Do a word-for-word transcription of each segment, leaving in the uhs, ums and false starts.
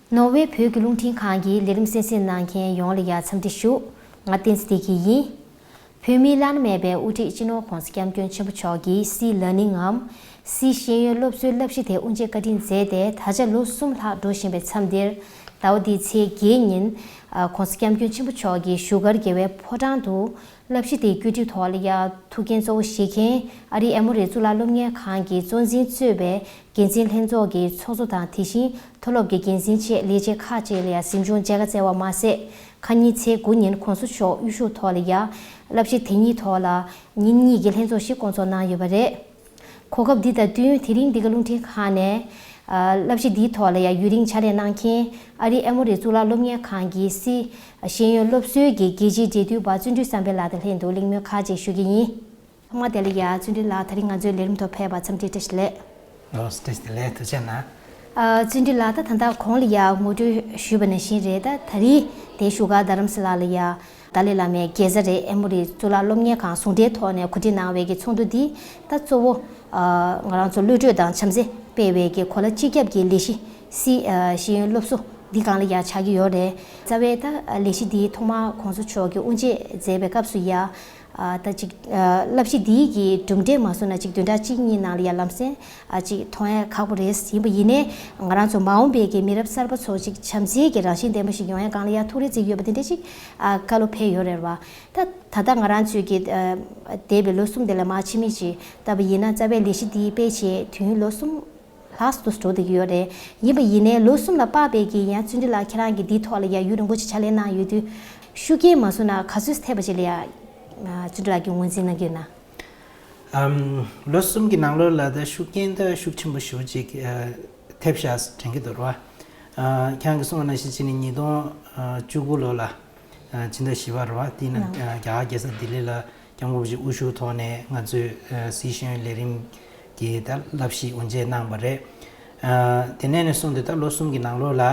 ནོར་ཝེ་བོད་ཀྱི་རླུང་འཕྲིན་ཁང་གི་ལས་རིམ་གསན་གཟིགས་གནང་མཁན་ཡོངས་ལ་ཡང་འཚམས་འདྲི་ཞུ། ང་བསྟན་འཛིན་བདེ་སྐྱིད་ཡིན། བོད་མིའི་བླ་ན་མེད་པའི་དབུ་ཁྲིད་སྤྱི་ནོར་༸གོང་ས་༸སྐྱབས་མགོན་ཆེན་པོ་མཆོག་གིས་སི་ལར་ནིང་ངམ་སི་ཤེས་ཡོན་སློབ་གསོའི་བསླབ་གཞི་དེ་དབུ་འབྱེད་བཀའ་དྲིན་མཛད་དེ་ད་ཆ་ལོ་གསུམ་ལྷག་འགྲོ་བཞིན་པའི་མཚམས་འདིར། ཟླ་བ་འདིའི་ཚེས་བརྒྱད་ཉིན་༸གོང་ས་༸སྐྱབས་མགོན་ཆེན་པོ་མཆོག་གིས་བཞུགས་སྒར་རྒྱལ་བའི་ཕོ་བྲང་དུ་བསླབ་གཞི་དེའི་བཀོད་སྒྲིག་ཐོག་ལ་ཡང་ཐུགས་འགན་གཙོ་བོ་བཞེས་མཁན་ཨ་རིའི་ཨེ་མོ་རི་གཙུག་ལག་སློབ་གཉེར་ཁང་གི་གཙོ་འཛིན་གཙོས་པའི་འགན་འཛིན་ལྷན་ཚོགས་ཀྱི་ཚོགས་གཙོ་དང་དེ་བཞིན་མཐོ་སློབ་ཀྱི་འགན་འཛིན་བཅས་ལས་བྱེད་ཁག་ཅིག་ལ་ཡང་གཟིམ་ཆུང་མཇལ་ཁ་བསྩལ་བ་མ་ཟད། ཁ་ཉིན་ཚེས་དགུ་ཉིན་༸གོང་ས་མཆོག་དབུ་བཞུགས་ཐོག་ལ་ཡང་བསླབ་གཞི་དེ་ཉིད་ཐོག་ལ་ཉིན་གཉིས་ཀྱི་ལྷན་ཚོགས་ཤིག་བསྐོང་ཚོགས་གནང་ཡོད་པ་རེད། གོ་སྐབས་འདི་དང་བསྟུན་དེ་རིང་འདི་ག་རླུང་འཕྲིན་ཁང་ནས་ཨ་བསླབ་གཞི་འདིའི་ཐོག་ལ་ཡང་ཡུན་རིང་ཕྱག་ལས་གནང་མཁན་ཨ་རིའི་ཨེ་མོ་རི་གཙུག་ལག་སློབ་གཉེར་ཁང་གི་སི་ཤེས་ཡོན་སློབ་གསོའི་གི་རྒྱལ་སྤྱིའི་འབྲེལ་མཐུད་པ་བརྩོན་འགྲུས་བསམ་འཕེལ་ལགས་དང་ལྷན་དུ་གླེང་མོལ་ཁག་ཅིག་ཞུ་གི་ཡིན། ཐོག་མ་དེ་ལ་ཡང་བརྩོན་འགྲུས་ལགས་ད་རིང་ང་ཚོའི་ལས་རིམ་ཐོག་ཕེབས་པར་འཚམས་འདྲི་བཀྲ་ཤིས་བདེ་ལེགས། ཨོ་བཀྲ་ཤིས་བདེ་ལེགས། ཐུགས་རྗེ་གནང་། ཨ་བརྩོན་འགྲུས་ལགས་ད་ད་ལྟ་གོང་ལ་ཡང་ངོ་སྤྲོད་ཞུས་པ་ནང་བཞིན་རེད། ད་ད་རིང་དེ་བཞུགས་སྒར་རྡ་རམ་ས་ལ་ལ་ཡང་ཏཱ་ལའི་བླ་མའི་རྒྱལ་ས་རེད། ཨེ་མོ་རི་གཙུག་ལག་སློབ་གཉེར་ཁང་ཟུང་འབྲེལ་ཐོག་ནས་གོ་སྒྲིག་གནང་བའི་གི་ཚོགས་འདུ་འདི་ད་གཙོ་བོ་ཨ་ང་རང་ཚོ་གློད་གྲོལ་དང་བྱམས་བརྩེ་སྤེལ་བའི་གི་གོ་ལ་སྤྱི་ཁྱབ་ཀྱི་ལས་གཞི་སི་ཨ་ཤེས་ཡོན་སློབ་གསོ་འདི་སྒང་ལ་ཡང་ཆགས་ཀྱི་ཡོད་རེད། རྩ་བའི་ད་ལས་གཞི་འདི་ཐོག་མར་༸གོང་ས་མཆོག་གིས་དབུ་འབྱེད་མཛད་པའི་སྐབས་སུ་ཡང་ཨ་ད་ཅིག་ཨ་བསླབ་གཞི་འདིའི་གི་གྲུབ་འབྲས་མ་སོང་ན་ཅིག་བདུན་ཕྲག་གཅིག་གཉིས་ནང་ལ་ཡང་ལམ་སེང་ཨ་ཅིག་མཐོང་ཡ་ཁག་པོ་རེད། ཡིན་པ་ཡིན་ནའི་ང་རང་ཚོ་མ་འོངས་པའི་གི་མི་རབས་གསར་པ་ཚོ་ཅིག་བྱམས་བརྩེའི་གི་རང་བཞིན་ལྡན་པ་ཞིག་ཡོང་ཡ་སྒང་ལ་ཡང་ཐུགས་རེ་བརྩེ་གི་ཡོད་པ་དེ་འདྲ་ཅིག་ཨ་བཀའ་སློབ་ཕེབས་ཡོད་རེད་བ། ད་ད་ལྟ་ང་རང་ཚོའི་གི་ཨ་འདས་པའི་ལོ་གསུམ་དེ་ལ་མར་ཕྱི་མིག་ཅིག་ལྟ་བ་ཡིན་ན་རྩ་བའི་ལས་གཞི་འདི་སྤེལ་བྱས་དུས་ཡུན་ལོ་གསུམ་ལྷག་ཏུ་འགྲོ་བསྡད་ཀྱི་ཡོད་རེད། ཡིན་པ་ཡིན་ནའི་ལོ་གསུམ་ལ་དཔག་པའི་གི་ཡང་བརྩོན་འགྲུས་ལགས་ཁྱེད་རང་གིས་འདིའི་ཐོག་ལ་ཡང་ཡུན་རིང་པོ་ཅིག་ཕྱག་ལས་གནང་ཡོད་དུས་ཤུགས་རྐྱེན་མ་བཟོ་ན་ག་ཚོད་ཐེབས་པ་ཅིག་ལ་ཡང་བརྩོན་འགྲུས་ལགས་ཀྱིས་ངོས་འཛིན་གནང་གི་ཡོད་ན། ཨམ། ལོ་གསུམ་གྱི་ནང་ལོགས་ལ་ད་ཤུགས་རྐྱེན་ད་ཤུགས་ཆེན་པོ་ཞེ་པོ་ཅིག་ཨ་ཐེབས་ཤག་དྲན་གྱི་འདུག་ར། ཨ་ཁྱེད་རང་གིས་གསུངས་པ་ནང་བཞིན་བྱས་ནས་ཉིས་སྟོང་བཅུ་དགུ་ལོ་ལ་ཨ་སྤྱི་ཟླ་བཞི་པ་རེད་བ། དེ་ནང་ཨ་རྒྱ་གར་རྒྱལ་ས་ལྡི་ལི་ལ་༸སྐྱབས་མགོན་རིན་པོ་ཆེ་དབུ་བཞུགས་ཐོག་ནས་ང་ཚོས་ཨ་སི་ཤེས་ཡོན་ལས་རིམ་གྱི་ད་བསླབ་གཞི་དབུ་འབྱེད་གནང་བ་རེད། ཨ་དེ་ནས་ནས་བཟུང་སྟེ་ད་ལོ་གསུམ་གྱི་ནང་ལོགས་ལ་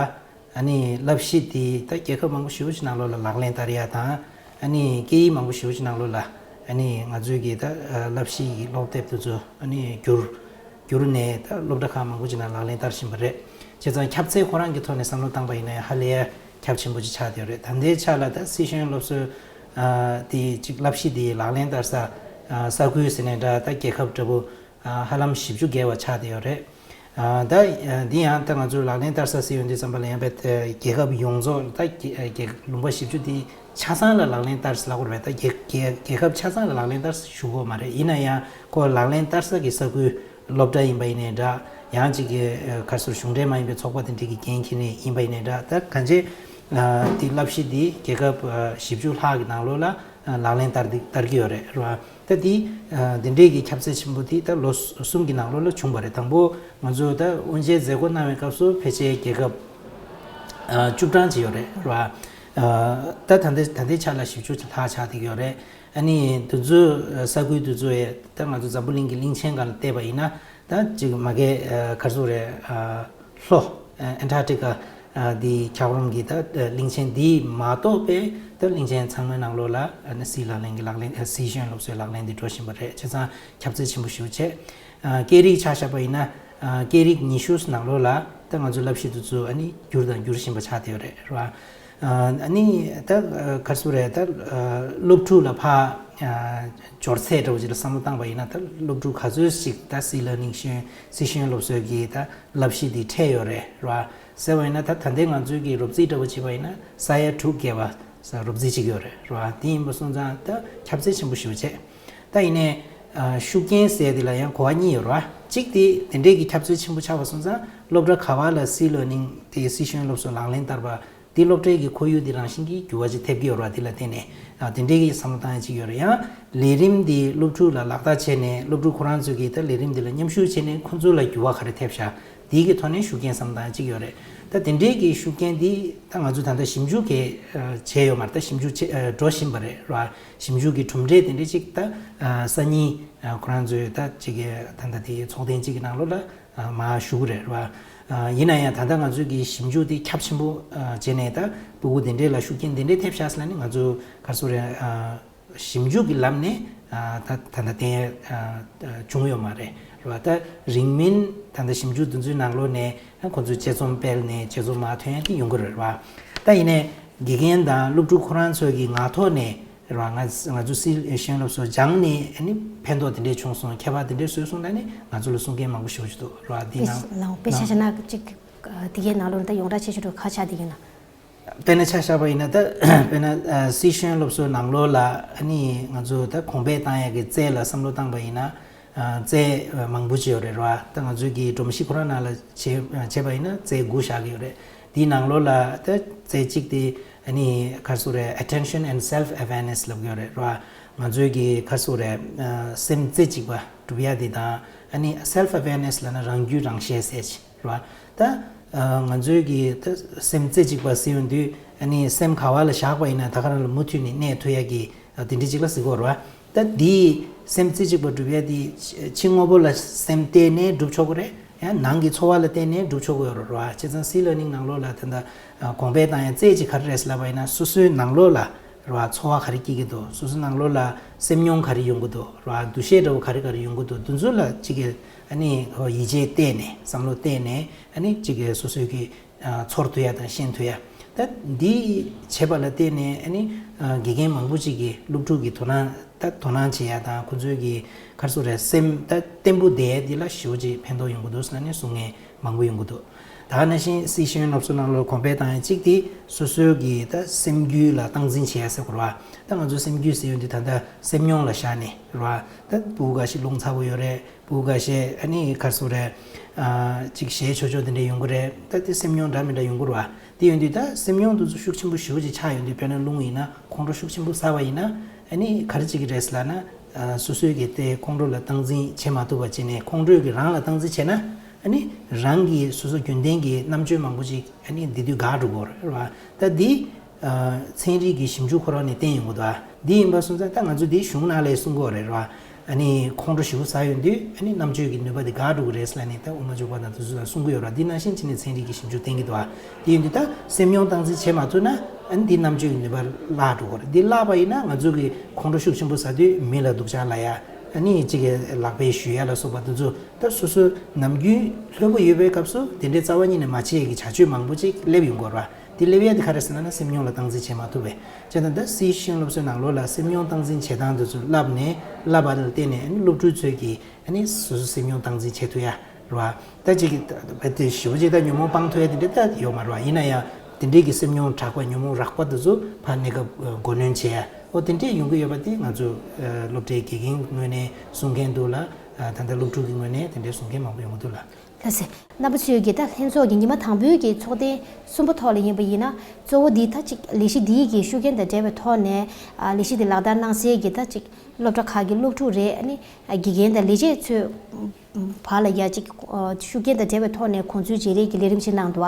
ཨ་ནི་བསླབ་གཞི་དེ་ད་རྒྱལ་ཁབ་མང་པོ་ཞེ་པོ་ཅིག་ནང་ལོགས་ལ་ལག་ལེན་བསྟར་ཡ་དང་། ཨ་ནི་སྐད་ཡིག་མང་པོ་ཞེ་པོ་ཅིག་ནང་ལོགས་ལ་ཨ་ནི་ང་ཚོའི་གི་ད་ཨ་བསླབ་གཞི་གི་སློབ་དེབ་དེ་ཚོ་ཨ་ནི་བསྒྱུར་བསྒྱུར་ནས་ད་སློབ་གྲྭ་ཁག་མང་པོ་ཅིག་ནང་ལག་ལེན་བསྟར་བཞིན་པ་རེད། བྱས་ཙང་ཁྱབ་ཚད་ཁོ་རང་གི་ཐོག་ནས་བསམ་བློ་བཏང་པ་ཡིན་ན་ཧ་ལས་ཡ་ཁྱབ་ཆེན་པོ་ཅིག་ཆགས་བསྡད་ཡོད་རེད། ད་ལྟའི་ཆ་ལ་ད་སི་ཤེས་ཡོན་སློབ་གསོའི་ཨ་དེ་ཅིག་བསླབ་གཞི་དེ་ལག་ལེན་བསྟར་ས་ཨ་ས་ཁུལ་ཟེར་ནའི་འདྲ་ད་རྒྱལ་ཁབ་འདྲ་པོ་ཨ་ཧ་ལམ་བཞི་བཅུ་བརྒལ་བ་ཆགས་བསྡད་ཡོད་རེད། ཨ་ད་ཨ་འདི་ཡང་ད་ང་ཚོས་ལག་ལེན་བསྟར་ས་ཟེར་ཡོང་དུས་ཙམ་པ་ལ་ཡང་པའི་རྒྱལ་ཁབ་ཡོངས་རྫོགས་ད་རྒྱལ་རྒྱལ་ལུང་པ་བཞི་བཅུ་དེ་ཆ་ཚང་ལ་ལག་ལེན་བསྟར་ཟེར་ལབ་དགོས་རེད་པས། ད་རྒྱལ་རྒྱལ་རྒྱལ་ཁབ་ཆ་ཚང་ལ་ལག་ལེན་བསྟར་ཞུ་གི་ཡོད་མ་རེད། ཡིན་ན་ཡང་ཁོ་ལག་ལེན་བསྟར་ས་གི་ས་ཁུལ་སློབ་གྲྭ་ཡིན་པ་ཡིན་ནའི་འདྲ། ཡང་གཅིག་གི་ཨ་ག་རེ་ཟེར་གཞུང་འབྲེལ་མ་ཡིན་པའི་ཚོགས་པ་དེ་འདྲས་ཀྱི་འགན་འཁྱེར་ནས་ཡིན་པ་ཡིན་ནའི་འདྲ། ད་གང་ཅི་ཨ་དེ་བསླབ་གཞི་འདི་རྒྱལ་ཁབ་ཨ་བཞི་བཅུ་ལྷག་གི་ནང་ལོགས་ལ་ཨ་ལག་ལེན་བསྟར་འདི་བསྟར་གྱི་ཡོད་རེད། རེད་བ། ད་དེ་ཨ་དེ་འདྲས་ཀྱི་ཁྱབ་ཚད་ཆེན་པོ་དེ་ད་ལོ་གསུམ་གྱི་ནང་ལོགས་ལ་བྱུང་བ་རེད། དང་པོ་ང་ཚོ་ད་དབུ་འབྱེད་མཛད་སྒོ་གནང་བའི་སྐབས་སུ་ཕལ་ཆེར་རྒྱལ་ཁབ་ཨ་བཅུ་གྲངས་ཅིག་ཡོད་རེད། རེད་བ། ཨ་ད་ད་ལྟའི་ད་ལྟའི་ཆ་ལ་བཞི་བཅུ་ལྷག་ཆགས་བསྡད་ཀྱི་ཡོད་རེད། ཨ་ནི་དེ་ཚོ་ས་ཁུལ་དེ་ཚོ་ཡ་ད་ང་ཚོ་འཛམ་བུ་གླིང་གི་གླིང་ཆེན་སྒང་ལ་བལྟས་པ་ཡིན་ན་ད་ཅིག་མ་གི་ཨ་ག་རེ་ཟེར་རེད། ཨ་ལྷོ་ཨ་ཨན་ཊར་ཀི་ཀ་ཨ་འདི་འཁྱགས་རོམ་གྱི་ད་གླིང་ཆེན་འདི་མ་གཏོགས་པའི་ད་གླིང་ཆེན་ཚང་མའི་ནང་ལོགས་ལ་ཨ་ནི་སི་ལག་ལེན་གྱི་ལག་ལེན་ཨ་སི་ཤེས་ཡོན་སློབ་གསོའི་ལག་ལེན་འདི་འགྲོ་བཞིན་པ་རེད། བྱས་ཙང་ཁྱབ་ཚད་ཆེན་པོ་ཞེ་པོ་བྱས། ཨ་སྐད་རིགས་ཆ་བཞག་པ་ཡིན་ན་ཨ་སྐད་རིགས་ཉི་ཤུ་ནང་ལོགས་ལ་ད་ང་ཚོའི་བསླབ་གཞི་དེ་ཚོ་ཨ་ནི་བསྒྱུར་དང་འགྱུར་བཞིན་པ་ཆགས་བསྡད་ཡོད་རེད། རེད་བ། ཨ་ནི་ད་ག་རེ་ཟེར་རེད། ད་སློབ་ཕྲུག་ལ་ཕར་འབྱོར་ཚད་འདྲ་བོ་ཅིག་ལ་བསམ་བློ་བཏང་པ་ཡིན་ན་ད་སློབ་ཕྲུག་ག་ཚོད་ཅིག་ད་སི་ལར་ནིང་ཤེས་ཡོན་སི་ཤེས་ཡོན་སློབ་གསོའི་གི་ད་བསླབ་གཞི་འདི་འཕྲད་ཡོད་རེད། རེད་བ། ཟེར་བ་ཡིན་ན་ད་ད་ལྟའི་ང་ཚོའི་གི་རོབ་རྩིས་འདྲ་བོ་བྱས་པ་ཡིན་ན་ས་ཡ་དྲུག་བརྒལ་བ་རོབ་རྩིས་བྱེད་ཀྱི་ཡོད་རེད། རེད་བ། དེ་ཡིན་པ་སོང་ཙང་ད་ཁྱབ་ཚད་ཆེན་པོ་ཞེ་པོ་བྱས། ད་ཡིན་ནའི་ཤུགས་རྐྱེན་ཟེར་དེ་ལ་ཡང་གོ་བ་གཉིས་ཡོད་རེད་བ། གཅིག་དེ་དེ་འདྲའི་གི་ཁྱབ་ཚད་ཆེན་པོ་ཆགས་པ་སོང་ཙང་སློབ་གྲྭ་ག་བ་ལ་སི་ལར་ནིང་དེ་སི་ཤེས་ཡོན་སློབ་གསོ་ལག་ལེན་བསྟར་བ་དེ་སློབ་གྲྭའི་གི་ཁོར་ཡུག་དེ་རང་བཞིན་གྱིས་འགྱུར་བ་ཅིག་ཐེབས་ཀྱི་ཡོད་རེད་བ། དེ་ལ་བརྟེན་ནས་ཨ་དེ་འདྲའི་གི་བསམ་བློ་བཏང་ཡ་གཅིག་ཡོད་རེད། ཡང་ལས་རིམ་དེ་སློབ་ཕྲུག་ལ་ལག་བསྟར་བྱས་ནས་སློབ་ཕྲུག་ཁོ་རང་ཚོས་གི་ད་ལས་རིམ་དེ་ལ་མཉམ་ཞུགས་བྱས་ནས་ཁོ་ཚོ་ལ་འགྱུར་བ་ག་རེ་ཐེབས་ཤག་དེའི་གི་ཐོག་ནས་ཤུགས་རྐྱེན་བསམ་བློ་བཏང་ཡ་གཅིག་ཡོད་རེད། ད་དེ་འདྲའི་གི་ཤུགས་རྐྱེན་དེ་ད་ང་ཚོས་ད་ལྟ་ཞིབ་འཇུག་གི་ཨ་བྱས་ཡོད་མ་རེད། ད་ཞིབ་འཇུག་བྱས་ཨ་འགྲོ་བཞིན་པ་རེད། རེད་བ། ཞིབ་འཇུག་གི་གྲུབ་འབྲས་དེ་འདྲ་ཅིག་ད་ཨ་སང་ཉིན་ཨ་ཁོ་རང་ཚོས་ད་ཅིག་གི་ད་ལྟ་དེ་ཚོགས་ཐེངས་གཅིག་གི་ནང་ལོགས་ལ་ཨ་མར་ཞུ་གི་རེད། རེད་བ། ཨ་ཡིན་ན་ཡང་ད་ལྟ་ང་ཚོའི་གི་ཞིབ་འཇུག་དེ་ཁྱབ་ཆེན་པོ་ཨ་བྱས་ནས་ད་ཕྲུ་གུ་དེ་འདྲས་ལ་ཤུགས་རྐྱེན་དེ་འདྲས་ཐེབས་ཤག་ཟེར་ལབ་ནས་ང་ཚོ་ག་རེ་ཟེར་རེད། ཨ་ཞིབ་འཇུག་གི་ལམ་ནས་ཨ་ད་ད་ལྟ་བརྟན་ཨ་བྱུང་ཡོད་མ་རེད། རེད་བ། ད་རིང་མིན་ད་ལྟ་ཞིབ་འཇུག་འདི་ཚོའི་ནང་ལོགས་ནས་ཁོང་ཚོས་དཔྱད་རྩོམ་སྤེལ་ནས་དཔྱད་རྩོམ་མར་ཐོན་ཡ་དེ་ཡོང་གི་རེད་བ། ད་ཡིན་ནའི་དགེ་རྒན་དང་སློབ་ཕྲུག་ཁོ་རང་ཚོ་གི་ངག་ཐོག་ནས་རེད་བ། ང་ང་ཚོ་སི་ཤེས་ཡོན་སློབ་གསོ་སྦྱངས་ནས་ཨ་ནི་ཕན་ཐོགས་དེ་འདྲས་བྱུང་སོང་། ཁྱད་པར་དེ་འདྲས་བཟོས་སོང་ལབ་ནས་ང་ཚོ་ལ་གསུང་མཁན་མང་པོ་ཞེ་པོ་ཅིག་འདུག་རེད་བ། འདི་ནང་ལའང་དཔེ་ཆ་བཞག་ན་གཅིག་དེ་གའི་ནང་ལོགས་ནས་ད་ཡོངས་གྲགས་ཆེ་ཤོས་དེ་ག་ཆགས་བསྡད་ཀྱི་ཡིན་ན། དཔེར་ན་ཆ་བཞག་པ་ཡིན་ན་ད་དཔེར་ན་ཨ་སི་ཤེས་ཡོན་སློབ་གསོའི་ནང་ལོགས་ལ་ཨ་ནི་ང་ཚོ་ད་གོང་འཕེལ་བཏང་ཡག་གི་རྩལ་ལ་བསམ་བློ་བཏང་པ་ཡིན་ན། ཨ་རྩལ་མང་པོ་ཅིག་ཡོད་རེད་ར། ད་ང་ཚོའི་གི་སྒྲོམ་གཞི་ཁོ་རང་ནང་ལ་བྱས་བྱས་པ་ཡིན་ན་རྩལ་དགུ་བཞག་གི་ཡོད་རེད། དེའི་ནང་ལོགས་ལ་ད་རྩལ་གཅིག་དེ་ཨ་ནི་ག་རེ་ཟེར་དགོས་རེད། Attention and self awareness ལབ་ཀྱི་ཡོད་རེད་ར། ང་ཚོའི་གི་ག་རེ་ཟེར་དགོས་རེད། ཨ་སེམས་རྩེ་གཅིག་པ་སྒྲུབ་ཡ་དེ་དང་། ཨ་ནི་self awareness ལབ་ན་རང་རྒྱུད་རང་ཤེས་ཟེར་ཅིག་ར། ད་ཨ་ང་ཚོའི་གི་ད་སེམས་རྩེ་གཅིག་པ་ཟེར་ཡོང་དུས་ཨ་ནི་སེམས་ག་བ་ལ་བཞག་པ་ཡིན་ན་ད་ག་རང་ལ་མུ་མཐུད་ནས་གནས་ཐུབ་ཡ་གི་ཨ་དེ་འདྲ་ཅིག་ལ་ཟེར་གྱི་ཡོད་རེད་བ། ད་འདིའི་སེམས་རྩེ་གཅིག་པ་སྒྲུབ་ཡ་དེ་ཕྱི་དངོས་པོ་ལ་སེམས་གཏད་ནས་སྒྲུབ་ཆོག་གི་རེད། ཡང་ནང་གི་ཚོར་བ་ལ་བརྟེན་ནས་སྒྲུབ་ཆོག་གི་ཡོད་རེད་བ། བྱས་ཙང་སི་ལར་ནིང་ནང་ལོགས་ལ་ད་ལྟ་གོང་འཕེལ་བཏང་ཡ་རྩལ་གཅིག་ག་རེ་རེད་ཟེར་ལབ་པ་ཡིན་ན་སོ་སོའི་ནང་ལོགས་ལ་རེད་བ། ཚོར་བ་ག་རེ་སྐྱེ་གི་འདུག་སོ་སོའི་ནང་ལོགས་ལ་སེམས་མྱོང་ག་རེ་ཡོང་གི་འདུག་རེད་བ། འདུ་ཤེས་འདྲ་བོ་ག་རེ་ག་རེ་ཡོང་གི་འདུག་དེ་ཚོ་ལ་གཅིག་གི་ཨ་ནི་ཡིད་ཆེས་བལྟས་ནས་བསམ་བློ་བལྟས་ནས་ཨ་ནི་གཅིག་གི་སོ་སོའི་གི་ཚོར་ཐུབ་ཡ་དང་ཤེས་ཐུབ་ཡ། ད་འདི་བྱེད་པ་ལ་བརྟེན་ནས་ཨ་ནི་དགེ་རྒན་མང་པོ་ཅིག་གིས་སློབ་ཕྲུག་གི་དོ་སྣང་ད་དོ་སྣང་བྱེད་ཡ་དང་ཁོང་ཚོའི་གི་ག་རེ་ཟེར་དགོས་རེད། སེམས་ད་བརྟན་པོ་བསྡད་ཡ་འདི་ལ་ཞེ་པོ་ཅིག་ཕན་ཐོགས་ཡོང་གི་འདུག་ཟེར་ནས་གསུང་མཁན་མང་པོ་ཡོང་གི་འདུག་ད་ག་ནང་བཞིན་སི་ཤེས་ཡོན་སློབ་གསོ་ནང་ལོགས་གོང་འཕེལ་བཏང་ཡ་གཅིག་དེ་སོ་སོའི་གི་ད་སེམས་རྒྱུད་ལ་སྟངས་འཛིན་བྱེད་ཡ་ཟེར་དགོས་རེད་བ། ད་ང་ཚོ་སེམས་རྒྱུད་ཟེར་ཡོང་དུས་ད་ལྟ་སེམས་མྱོང་ལ་བཞག་ནས་རེད་བ། ད་སྤུ་གུ་འགའ་ཞིག་རླུང་ཚ་པོ་ཡོད་རེད། སྤུ་གུ་འགའ་ཤས་ཨ་ནི་ག་རེ་ཟེར་དགོས་རེད། ཨ་ཅིག་ཞེད་ཆོག་ཆོག་དེ་འདྲ་ཡོང་གི་རེད། ད་དེ་སེམས་མྱོང་འདྲ་མི་འདྲ་ཡོང་གི་རེད་བ། དེ་ཡོང་དུས་ད་སེམས་མྱོང་དེ་ཚོ་ཤུགས་ཆེན་པོ་ཞེ་པོ་ཅིག་ཆགས་ཡོང་དུས་དཔེར་ན་རླུང་ཡིན་ན་ཁོང་ཁྲོ་ཤུགས་ཆེན་པོ་ཟ་བ་ཡིན་ན་ཨ་ནི་ག་རེ་བྱེད་ཀྱི་རེད་ཟེར་ལབ་ན། ཨ་སོ་སོའི་གི་དེ་ཁོང་ཁྲོ་ལ་སྟངས་འཛིན་བྱེད་མ་ཐུབ་པ་བྱས་ནས་ཁོང་ཁྲོས་གི་རང་ལ་སྟངས་འཛིན་བྱས་ན་ཨ་ནི་རང་གི་སོ་སོ་རྒྱུན་ལྡན་གྱི་རྣམ་དཔྱོད་མང་པོ་ཅིག་ཨ་ནི་དེ་དུས་འགག་འགྲོ་གི་རེད་བ། ད་འདི་ཨ་ཚན་རིག་གི་ཞིབ་འཇུག་ཁོ་རང་ནས་བསྟན་ཡོང་གི་འདུག་ཨ་འདི་ཡིན་པ་སོང་ཙང་ད་ང་ཚོ་འདི་གཞུང་ནང་ལ་གསུང་གི་ཡོད་རེད་བ། ཨ་ནི་ཁོང་ཁྲོ་ཞེ་པོ་ཟ་ཡོང་དུས་ཨ་ནི་རྣམ་དཔྱོད་ཀྱི་ནུས་པ་དེ་འགག་འགྲོ་གི་རེད་ཟེར་ལབ་ནས་ད་དབུ་མ་འཇུག་པ་དང་དེ་ཚོ་ལ་གསུང་གི་ཡོད་རེད། འདི་ནང་བཞིན་བྱས་ནས་ཚན་རིག་གི་ཞིབ་འཇུག་བསྟན་གྱི་འདུག་ཨ་འདི་ཡིན་དུས་ད་སེམས་མྱོང་སྟངས་འཛིན་བྱེད་མ་ཐུབ་ན་ཨ་ནི་འདི་རྣམ་དཔྱོད་ཀྱི་ནུས་པ་བརླག་འགྲོ་གི་རེད། འདི་བརླག་པ་ཡིན་ན་ང་ཚོ་གི་ཁོང་ཁྲོ་ཤུགས་ཆེན་པོ་ཟ་དུས་མི་ལ་སྡུག་ཅག་ལབ་ཡ། ཨ་ནི་གཅིག་གི་ལག་པས་གཞུ་ཡ་ལ་སོགས་པ་དེ་ཚོ་ད་སོ་སོ་ནམ་རྒྱུན་ལྷོད་པོ་ཡོད་པའི་སྐབས་སུ་དེ་འདྲའི་རྩ་བ་ཉིད་ནས་མ་བྱེད་ཡ་གི་བྱ་སྤྱོད་མང་པོ་ཅིག་སླེབས་ཡོང་གི་ཡོད་རེད་བ། དེ་སླེབས་ཡ་དེ་ག་རེ་ཟེར་ན་ན་སེམས་མྱོང་ལ་སྟངས་འཛིན་བྱེད་མ་ཐུབ་པས། བྱས་ཙང་ད་སི་ཤེས་ཡོན་སློབ་གསོའི་ནང་ལོགས་ལ་སེམས་མྱོང་སྟངས་འཛིན་བྱེད་སྟངས་དེ་ཚོ་བསླབས་ནས་བསླབ་པ་ལ་བརྟེན་ནས་ཨ་ནི་སློབ་ཕྲུག་ཚོས་ཀྱིས་ཨ་ནི་སོ་སོ་སེམས་མྱོང་སྟངས་འཛིན་བྱེད་ཐུབ་ཡ་རེད་བ། ད་ཅིག་གི་ད་དེ་ཞེ་པོ་ཅིག་ད་ཉོན་མོངས་སྤང་ཐུབ་ཡ་དེ་འདྲ་ད་ཡོད་མ་རེད་བ། ཡིན་ན་ཡང་དེ་འདྲའི་གི་སེམས་མྱོང་དྲག་པ་ཉོན་མོངས་རགས་པ་དེ་ཚོ་ཕར་གནས་སྐབས་མགོ་གནོན་བྱེད་ཡ་འོ་དེ་འདྲས་ཡོང་གི་ཡོད་པ་དེ་ང་ཚོ་སློབ་གྲྭའི་དགེ་རྒན་ངོས་ནས་གསུང་མཁན་འདུག་ལ། ད་ལྟ་སློབ་ཕྲུག་གི་ངོས་ནས་དེ་འདྲས་གསུང་མཁན་མང་པོ་ཡོང་གི་འདུག་ལ། ལགས་སེ། རྣམ་པ་ཚོས་ཀྱིས་ད་ལྷན་ཚོགས་ཀྱི་ཉི་མ་དང་པོའི་གི་ཚོགས་ཐེངས་གསུམ་པ་ཐོག་ལ་ཡིན་པ་ཡིན་ན་གཙོ་བོ་འདི་ད་ཅིག་ལས་གཞི་འདིའི་གི་ཤུགས་རྐྱེན་དང་འབྲེལ་བའི་ཐོག་ནས་ཨ་ལས་གཞི་འདི་ལག་བསྟར་གནང་སའི་གི་ད་ཅིག་སློབ་གྲྭ་ཁག་གི་སློབ་ཕྲུག་རེད། ཨ་ནི་དགེ་རྒན་དང་ལས་བྱེད་ཚོའི་བར་ལ་ཡ་ཅིག་ཨ་ཤུགས་རྐྱེན་དང་འབྲེལ་བའི་ཐོག་ནས་གོ་མཚོན་བརྗེ་རེས་ཀྱི་ལས་རིམ་ཞིག་གནང་འདུག་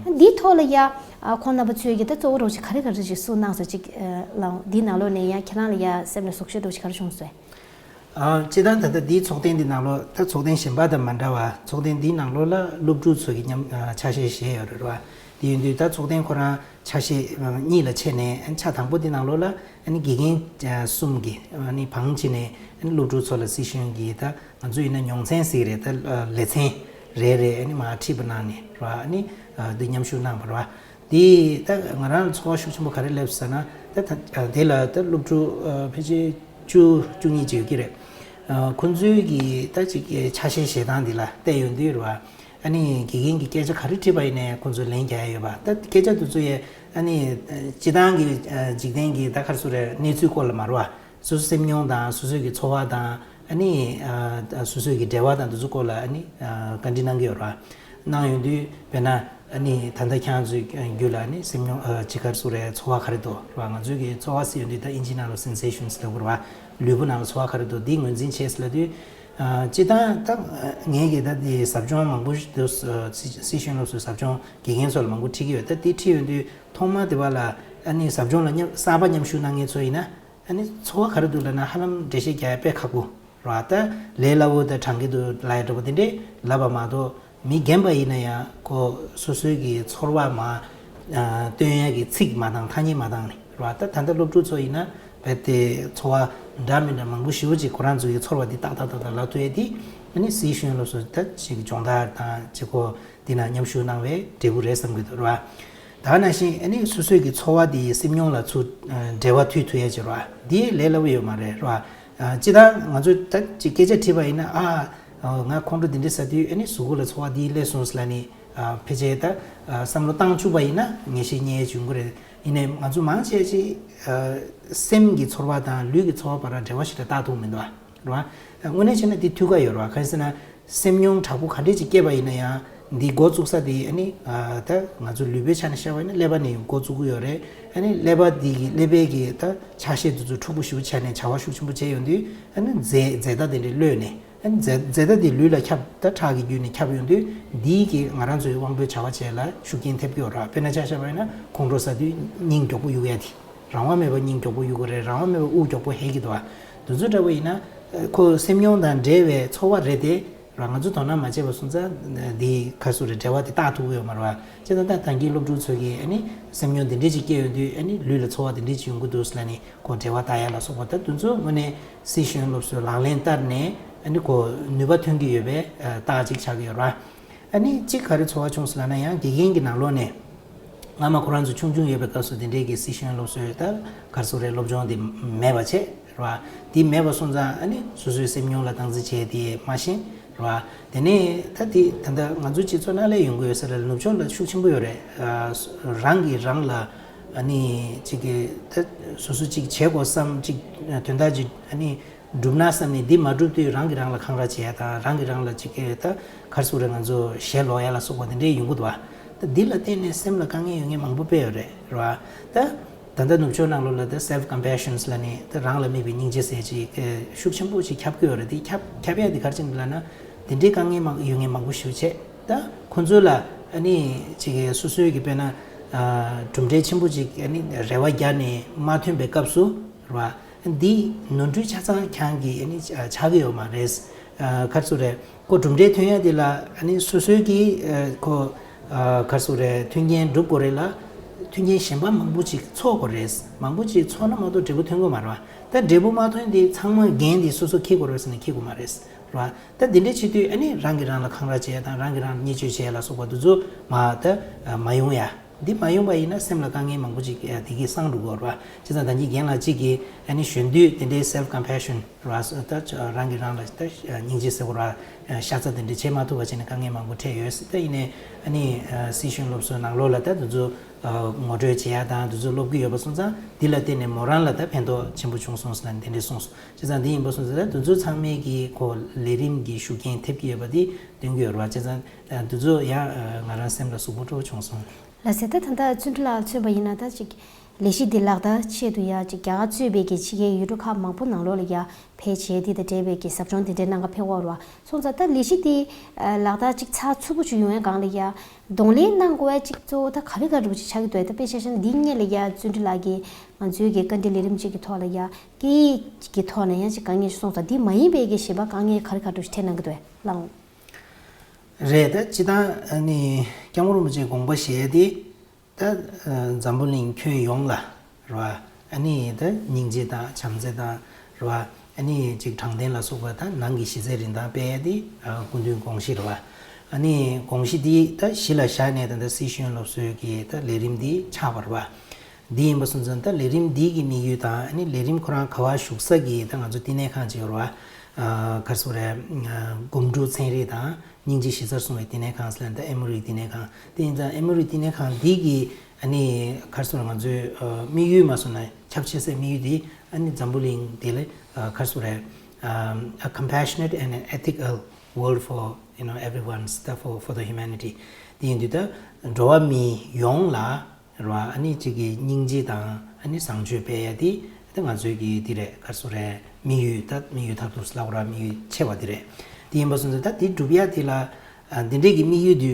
བ། འདིའི་ཐོག་ལ་ཡ་ཨ་ཁོང་རྣམ་པ་ཚོས་ཀྱིས་ད་གཙོ་བོ་རོགས་ཅིག་ག་རེ་ག་རེ་ཅིག་གསུངས་གནང་སོང་ཅིག་ཨ་ལའང་འདིའི་ནང་ལོགས་ནས་ཡ་ཁྱེད་རང་ལ་ཡ་སེམས་ལ་ཟུག་ཤོས་རོགས་ཅིག་ག་རེ་བྱུང་སོང་། ཨ་སྤྱིར་བཏང་ད་ལྟ་འདིའི་ཚོགས་ཐེངས་འདི་ནང་ལོགས་ད་ཚོགས་ཐེངས་གཞན་པ་དང་མ་འདྲ་བ་ཚོགས་ཐེངས་འདིའི་ནང་ལོགས་ལ་སློབ་ཕྲུག་ཚོ་གི་མཉམ་ཨ་ཆ་ཤས་བཞེས་ཡོད་རེད་བ། དེ་ཡིན་དུས་ད་ཚོགས་ཐེངས་ཁོ་རང་ཆ་ཤས་ཨ་གཉིས་ལ་ཕྱེ་ནས་ཨ་ཆ་དང་པོ་འདི་ནང་ལོགས་ལ་ཨ་ནི་དགེ་རྒན་ཨ་གསུམ་གྱིས་ཨ་ནི་བང་བྱས་ནས་ཨ་ནི་སློབ་ཕྲུག་ཚོ་ལ་སི་ཤེས་ཡོན་གྱི་ད་ང་ཚོ་ཡིན་ན་མྱོང་ཚན་ཟེར་གི་རེད། ད་ཨ་ལེ་ཚན་རེ་རེ་ཨ་ནི་མར་ཁྲིད་པ་གནང་ནས་རེད་བ། ཨ་ནི་ཨ་འདི་མཉམ་ཞུགས་གནང་བ་རེད་བ། དེ་ད་ང་རང་ལ་ཚོར་བ་ཤུགས་ཆེན་པོ་ག་རེ་སླེབས་ཟེར་ན། ད་ད་དེ་ལ་ད་སློབ་ཕྲུག་ཨ་ཕལ་ཆེར་བཅུ་བཅུ་གཉིས་ཅིག་ཡོད་ཀྱི་རེད། ཨ་ཁོང་ཚོའི་གི་ད་ཅིག་ཆ་ཤས་བཞེས་སྟངས་འདི་ལ་བལྟས་ཡོང་དུས་རེད་བ། ཨ་ནི་དགེ་རྒན་གྱིས་སྐད་ཆ་ག་རེ་དྲིས་པ་ཡིན་ནའི་ཁོང་ཚོས་ལན་རྒྱག་ཡ་ཡོད་པ། ད་སྐད་ཆ་དེ་ཚོ་ཡས་ཨ་ནི་སྤྱིར་བཏང་གི་ཨ་འཇིག་རྟེན་གྱི་ད་ག་རེ་ཟེར་དགོས་རེད། གནས་ཚུལ་སྐོར་ལ་མ་རེད་བ། སོ་སོའི་སེམས་མྱོང་དང་སོ་སོའི་གི་ཚོར་བ་དང་ཨ་ནི་ཨ་སོ་སོའི་གི་འབྲེལ་བ་དང་དེ་ཚོ་སྐོར་ལ་ཨ་ནི་ཨ་བཀའ་འདྲི་གནང་གི་ཡོད་རེད་བ། གནང་ཡོང་དུས་དཔེར་ན་ཨ་ནི་ད་ལྟ་ཁྱེད་རང་ཚོའི་རྒྱུད་ལ་ཨ་ནི་སེམས་མྱོང་ཨ་ཅིག་ག་རེ་ཟེར་དགོས་རེད། ཚོར་བ་ག་རེ་འདུག་རེད་བ། ང་ཚོའི་གི་ཚོར་བ་ཟེར་ཡོང་དུས་ད་ཨིན་ཇིའི་ནང་ལ་སེན་སེ་ཤན་ཟེར་ལབ་ཀྱི་ཡོད་རེད་བ། ལུས་པོ་ནང་ལ་ཚོར་བ་ག་རེ་འདུག་འདི་ངོས་འཛིན་བྱས་ཟེར་ལབ་དུས། ཨ་སྤྱིར་བཏང་ད་ངས་གི་ད་འདི་ཟབ་སྦྱོང་མང་པོ་ཞིག་འདུག་སི་ཤེས་ཡོན་སློབ་གསོའི་ཟབ་སྦྱོང་དགེ་རྒན་ཚོ་ལ་མང་པོ་ཁྲིད་ཀྱི་ཡོད། ད་འདི་ཁྲིད་ཡོང་དུས་ཐོག་མ་དེ་བ་ལ་ཨ་ནི་ཟབ་སྦྱོང་ལ་མཉམ་གསར་པ་མཉམ་ཞུགས་གནང་མཁན་ཚོ་ཡིན་ན་ཨ་ནི་ཚོར་བ་ག་རེ་འདུག་ལབ་ན་ཧ་ལམ་འགྲེལ་བཤད་རྒྱག་ཡ་དཔེ་ཁག་པོ་རེད་བ། ད་ལས་སླ་བོ་ད་དྲང་གི་འདུག་ལབ་ཡ་འདྲ་པོ་དེ་འདྲས་ལབ་པ་མ་གཏོགས་མི་རྒན་པ་ཡིན་ན་ཡང་ཁོ་སོ་སོའི་གི་ཚོར་བ་མ་ཨ་སྟོན་ཡ་གི་ཚིག་མ་བཏང་ཐ་སྙད་མ་བཏང་ནས་རེད་བ། ད་ད་ལྟ་སློབ་ཕྲུག་ཚོ་ཡིན་ན་རྦད་དེ་ཚོར་ འདྲ་མི་འདྲ་མང་པོ་ཞེ་པོ་ཅིག་ཁོ་རང་ཚོ་གི་ཚོར་བ་འདི་ཏག་ཏག་ཏག་ཏག་ལབ་ཐུབ་ཡས་དེ་ཨ་ནི་སི་ཤེས་ཡོན་སློབ་གསོ་ད་ཅིག་སྦྱོང་བརྡར་དང་བྱེད་སྒོ་འདི་ན་མཉམ་ཞུགས་གནང་བའི་འབྲས་བུ་རེད་བསམ་གྱི་འདུག་ར། ད་ནང་བཞིན་ཨ་ནི་སོ་སོའི་གི་ཚོར་བ་དེ་སེམས་མྱོང་ལ་ཚུར་འབྲེལ་བ་མཐུད་ཐུབ་ཡས་ཅིག་ར་འདི་ལས་སླ་པོ་ཡོད་མ་རེད་ར། སྤྱིར་བཏང་ང་ཚོས་ད་ཅིག་སྐད་ཆ་དྲིས་པ་ཡིན་ན་ཨ་ང་ཁོང་ཁྲོ་འདི་འདྲ་ཟ་དུས་ཨ་ནི་གཟུགས་པོ་ལ་ཚོར་བ་འདི་སླེབས་སོང་ཟེར་ལབ་ནས་ཕལ་ཆེར་ད་བསམ་བློ་བཏང་བཅུག་པ་ཡིན་ན་ངེས་ཤེས་རྙེད་ཡས་ཅིག་ཡོང་གི་རེད། ཡིན་ནའི་ང་ཚོ་མང་ཆེ་ཅིག་སེམས་ཀྱི་ཚོར་བ་དང་ལུས་ཀྱི་ཚོར་བ་བར་ལ་འབྲེལ་བ་ཞིག་ལ་བཏགས་ཐུབ་མི་འདུག་ར། དངོས་གནས་བྱས་ན་འདི་ཐུགས་ཁག་ཡོད་ར། གང་ཡིན་ཟེར་ན་སེམས་མྱོང་དྲག་པོ་ག་འདྲས་ཅིག་སྐྱེས་པ་ཡིན་ན་ཡང་འདི་འགོ་བཙུགས་ས་དེ་ཨ་ནི་ད་ང་ཚོ་ལུས་པོའི་ཆ་ནས་བཤད་པ་ཡིན་ན་ཀླད་པ་ནས་འགོ་བཙུགས་ཀྱི་ཡོད་རེད། ཨ་ནི་ཀླད་པ་འདི་གི་ཀླད་པའི་གི་ད་ཆ་ཤས་དེ་ཚོ་འཁྲུག་པོ་ཞེ་པོ་བྱས་ནས་བྱ་བ་ཤུགས་ཆེན་པོ་བྱས་ཡོང་དུས་ཨ་ནི་རྫས་རྫས་དག་དེ་འདྲས་གློད་ནས། ཨ་ནི་རྫས་རྫས་དག་དེ་ལུས་ལ་ཁྱབ་ད་ཁྲག་གི་བརྒྱུད་ནས་ཁྱབ་ཡོང་དུས་འདིའི་གི་ང་རང་ཚོའི་དབང་པོའི་བྱ་བ་བྱེད་ལ་ཤུགས་རྐྱེན་ཐེབས་ཀྱི་ཡོད་ར། དཔེར་ན་ཆ་བཞག་པ་ཡིན་ན་ཁོང་ཁྲོ་ཟ་དུས་སྙིང་མགྱོགས་པོ་གཡུག་ཡ་དེ་རང་དབང་མེད་པར་སྙིང་མགྱོགས་པོ་གཡུག་གི་རེད། རང་དབང་མེད་པར་དབུགས་མགྱོགས་པོ་ཧེ་གི་འདུག་བ། དེ་ཚོ་འདྲ་པོ་ཡིན་ན་ཁོ་སེམས་མྱོང་དང་འབྲེལ་བའི་ཚོར་བ་རེད་དེ་ར། ང་ཚོ་དོ་སྣང་མ་བྱས་པ་སོང་ཙང་འདི་ག་རེ་ཟེར་རེད། འབྲེལ་བ་དེ་བཏགས་ཐུབ་ཀྱི་ཡོད་མ་རེད་བ། བྱས་ཙང་ད་ད་གིན་སློབ་ཕྲུག་ཚོ་གིས་ཨ་ནི་སེམས་མྱོང་འདི་འདྲས་ཅིག་སྐྱེ་ཡོང་དུས་ཨ་ནི་ལུས་ལ་ཚོར་བ་འདི་འདྲས་ཅིག་ཡོང་གི་འདུག་ཟེར་ལབ་ནས་ཁོ་འབྲེལ་བ་བཏགས་ཡ་ལ་སོགས་པ་ད་དེ་ཚོ་དངོས་གནས་སི་ཤེས་ཡོན་སློབ་གསོའི་ལག་ལེན་བསྟར་ནས་ཨ་ནི་ཁོ་ནུས་པ་ཐོན་གྱི་ཡོད་པའི་རྟགས་ཅིག་ཆགས་ཀྱི་ཡོད་རེད་བ། ཨ་ནི་གཅིག་ག་རེ་ཚོར་བ་བྱུང་ཟེར་ལབ་ན་ཡང་དགེ་རྒན་གྱི་ནང་ལོགས་ནས་སྔ་མ་ཁོ་རང་ཚོ་ཆུང་ཆུང་ཡོད་པའི་སྐབས་སུ་དེ་འདྲའི་གི་སི་ཤེས་ཡོན་སློབ་གསོའི་ད་ག་རེ་ཟེར་རེད། སློབ་སྦྱོང་དེ་མེད་པ་བྱས་རེད་བ། དེ་མེད་པ་སོང་ཙང་ཨ་ནི་སོ་སོའི་སེམས་མྱོང་ལ་སྟངས་འཛིན་བྱས་དེ་མ་ཤེས་རེད་བ། དེ་ནས་ད་དེ་ད་ལྟ་ང་ཚོ་སྤྱི་ཚོགས་ནང་ལ་ཡོང་གི་ཡོད་ས་རེད། ནུབ་ཕྱོགས་ལ་ཤུགས་ཆེན་པོ་ཡོད་རེད། རང་གིས་རང་ལ་ཨ་ནི་ཅིག་གི་ད་སོ་སོ་ཅིག་བྱེད་དགོས་བསམ་ཅིག་དོན་དག་ཅིག་ཨ་ནི་སྒྲུབ་ན་བསམ་ནས་འདི་མ་སྒྲུབ་དུས་རང་གིས་རང་ལ་འཁང་ར་བྱེད་ཡ་དང་རང་གིས་རང་ལ་ཅིག་གི་ད་ག་རེ་ཟེར་རེད། ང་ཚོ་ཞེ་ལོག་ཡ་ལ་སོགས་པ་དེ་འདྲའི་ཡོང་གི་འདུག་བ། ད་འདི་ལ་བརྟེན་ནས་སེམས་ལ་དཀའ་ངལ་ཡོང་མཁན་མང་པོ་དཔེ་ཡོད་རེད་རེད་བ། ད་ད་ལྟ་ནུབ་ཕྱོགས་ནང་ལོགས་ལ་ད་self compassion ལབ་ནས་ད་རང་ལ་དམིགས་པའི་སྙིང་རྗེ་ཟེར་ཅིག་ཤུགས་ཆེན་པོ་ཅིག་ཁྱབ་ཀྱི་ཡོད་རེད། དེ་ཁྱབ་ཁྱབ་ཡ་དེ་ག་རེ་བྱས་ནས་ལབ་ན་དེ་འདྲའི་དཀའ་ངལ་མང་ཡོང་མཁན་མང་པོ་ཞེ་པོ་བྱས། ད་ཁོ་ཚོ་ལ་ཨ་ནི་ཅིག་སོ་སོའི་གི་དཔེར་ན་གྲུབ་འབྲས་ཆེན་པོ་ཅིག་ཨ་ནི་རེ་བ་རྒྱག་ནས་མ་ཐོན་པའི་སྐབས་སུ་རེད་བ། འདི་ནོར་འཁྲུལ་ཆ་ཚང་ཁྱེད་རང་གི་ཨ་ནི་ཆགས་ཀྱི་ཡོད་མ་རེད། ག་རེ་ཟེར་རེད། ཁོ་གྲུབ་འབྲས་ཐོན་ཡ་དེ་ལ་ཨ་ནི་སོ་སོའི་གི་ཁོ་ག་རེ་ཟེར་རེད། མཐུན་རྐྱེན་སྒྲུབ་དགོས་རེད་ལ། མཐུན་རྐྱེན་གཞན་པ་མང་པོ་ཅིག་འཚོགས་དགོས་རེད། མང་པོ་ཅིག་འཚོགས་ན་མ་གཏོགས་འབྲས་བུ་ཐོན་གི་མ་རེད་བ། ད་འབྲས་བུ་མ་ཐོན་དེ་ཚང་མ་འགན་དེ་སོ་སོ་འཁྱེར་དགོས་རེད་ཟེར་ན་འཁྱེར་དགོས་མ་རེད་བ། ད་འདི་འདྲས་བྱེད་དུས་ཨ་ནི་རང་གིས་རང་ལ་འཁང་ར་བྱས་དང་རང་གིས་རང་ལ་བརྙས་བཅོས་བྱས་ལ་སོགས་པ་དེ་ཚོ་མ་ད་མ་ཡོང་ཡ། འདི་མ་ཡོང་པ་ཡིན་ན་སེམས་ལ་དཀའ་ངལ་མང་པོ་ཅིག་དེ་གིས་སངས་འགྲོ་གི་ཡོད་རེད་བ། བྱས་ཙང་ད་གིན་རྒན་ལགས་གཅིག་གིས་ཨ་ནི་གཞོན་དུས་དེ་འདྲའི་self compassion རེད་བ། ད་རང་གིས་རང་ལ་ད་སྙིང་རྗེ་ཟེར་དགོས་རེད་བ། ཤ་ཚ་དེ་འདྲ་བྱེད་མ་ཐུབ་པ་བྱས་ནས་དཀའ་ངལ་མང་པོ་འཕྲད་ཡོད་ཟེར། ད་ཡིན་ནའི་ཨ་ནི་སི་ཤེས་ཡོན་སློབ་གསོའི་ནང་ལོགས་ལ་ད་དེ་ཚོ་ངོ་སྤྲོད་བྱེད་ཡ་དང་དེ་ཚོ་སློབ་ཀྱི་ཡོད་པ་སོང་ཙང་འདི་ལ་བརྟེན་ནས་མོ་རང་ལ་ད་ཕན་ཐོགས་ཆེན་པོ་བྱུང་སོང་ཟེར་ནས་དེ་འདྲ་གསུངས་སོང་། བྱས་ཙང་འདི་ཡིན་པ་སོང་ཙང་ད་དེ་ཚོ་ཚང་མས་ཀྱི་ཁོ་ལས་རིམ་གྱི་ཤུགས་རྐྱེན་ཐེབས་ཀྱི་ཡོད་པ་འདི་སྟོན་གྱི་ཡོད་རེད་བ། བྱས་ཙང་དེ་ཚོ་ཡང་ང་རང་སེམས་ལ་ཟུག་པོ་སྤྲོ་བོ་བྱུང་སོང་། ལགས་སེ། ད་ད་ལྟ་བརྩོན་འགྲུས་ལགས་མཚོན་པ་ཡིན་ན་ད་ཅིག་ལས་གཞི་འདི་ལག་བསྟར་ཆེད་དུ་ཡ་ཅིག་རྒྱ་གར་གཙོས་པའི་གི་ཕྱི་རྒྱལ་ཡུལ་གྲུ་ཁག་མང་པོ་ནང་ལོགས་ལ་ཡ་ཕེབས་བྱས་འདི་དང་འབྲེལ་བའི་གི་ཟབ་སྦྱོང་འདི་འདྲའི་གནང་ག་ཕེབས་ཡོད་རེད་བ། སོང་ཙང་ད་ལས་གཞི་འདི་ལག་བསྟར་ཅིག་ཚགས་ཚུད་པོ་ཅིག་ཡོང་ཡ་སྒང་ལ་ཡ་གདོང་ལེན་གནང་དགོས་ཡ་ཅིག་གཙོ་བོ་ད་ག་རེ་ག་རེ་ཅིག་ཆགས་ཀྱི་འདུག་ད་དཔེ་ཆ་བཞག་ན་འདིའི་སྔོན་ལ་ཡ་བརྩོན་འགྲུས་ལགས་ཀྱིས་ང་ཚོའི་གི་བཀའ་འདྲི་ལས་རིམ་ཅིག་གི་ཐོག་ལ་ཡ་སྐད་ཡིག་གི་ཐོག་ནས་ཡང་ཅིག་དཀའ་ངལ་ཞིག་སོང་ཙང་འདི་མ་ཡིན་པའི་གི་གཞན་པ་དཀའ་ངལ་ག་རེ་ག་རེ་ཅིག་འཕྲད་གནང་གི་འདུག་ལགས། རེད། ད་སྤྱིར་བཏང་ཨ་ནི་སྐྱབས་མགོན་རིན་པོ་ཆེའི་དགོངས་པ་བཞེས་ཏེ་ད་འཛམ་བུ་གླིང་ཁྱོན་ཡོངས་ལ་རེད་བ། ཨ་ནི་ད་སྙིང་རྗེ་དང་བྱམས་བརྩེ་དང་རེད་བ། ཨ་ནི་ཅིག་དྲང་བདེན་ལ་སོགས་པ་དང་ནང་གི་གཞི་རྩའི་རིན་ཐང་སྤེལ་ཡ་དེ་སྐུ་མདུན་དགོངས་གཞི་རེད་བ། ཨ་ནི་དགོངས་གཞི་འདི་ད་གཞི་ལ་བཞག་ནས་ད་ལྟ་སི་ཤེས་ཡོན་སློབ་གསོའི་གི་ད་ལས་རིམ་འདི་ཆགས་པ་རེད་བ། འདི་ཡིན་པ་སོང་ཙང་ད་ལས་རིམ་འདི་གི་དམིགས་ཡུལ་དང་ཨ་ནི་ལས་རིམ་ཁོ་རང་ག་བ་བཞུགས་ས་གི་ད་ང་ཚོ་བསྟི་གནས་ཁང་ཅིག་ཡོད་རེད་བ། ག་རེ་ཟེར་དགོས་རེད། སྒོམ་སྒྲུབ་ཚན་རིག་དང་སྙིང་རྗེ་གཞི་རྩར་བཟུང་བའི་བསྟི་གནས་ཁང་ཟེར་ལ་ད་ཨེ་མོ་རི་བསྟི་གནས་ཁང་དེ་ཡིན་ཙང་ཨེ་མོ་རི་བསྟི་གནས་ཁང་འདི་གི་ཨ་ནི་ག་རེ་ཟེར་ང་ཚོའི་དམིགས་ཡུལ་མ་སོང་ན་ཁྱབ་ཆེ་སའི་དམིགས་ཡུལ་དེ་ཨ་ནི་འཛམ་བུ་གླིང་དེ་ལ་ག་རེ་ཟེར་རེད། A compassionate and an ethical world for, you know, everyone's, the, for, for the humanity. དེ་ཡིན་དུས་ད་འགྲོ་བ་མི་ཡོངས་ལ་རེད་བ། ཨ་ནི་གཅིག་གི་སྙིང་རྗེ་དང་ཨ་ནི་བཟང་སྤྱོད་སྤེལ་ཡ་དེ་ད་ང་ཚོའི་གི་འདི་རེད། ག་རེ་ཟེར་རེད། དམིགས་ཡུལ་ད་དམིགས་ཡུལ་མཐར་ཐུག་ལབ་དགོས་ར། དམིགས་ཡུལ་ཆེ་བ་འདི་རེད། དེ་ཡིན་པ་སོང་ཙང་ད་དེ་སྒྲུབ་ཡ་དེ་ལ་ཨ་འདི་འདྲས་ཀྱི་དམིགས་ཡུལ་དེ་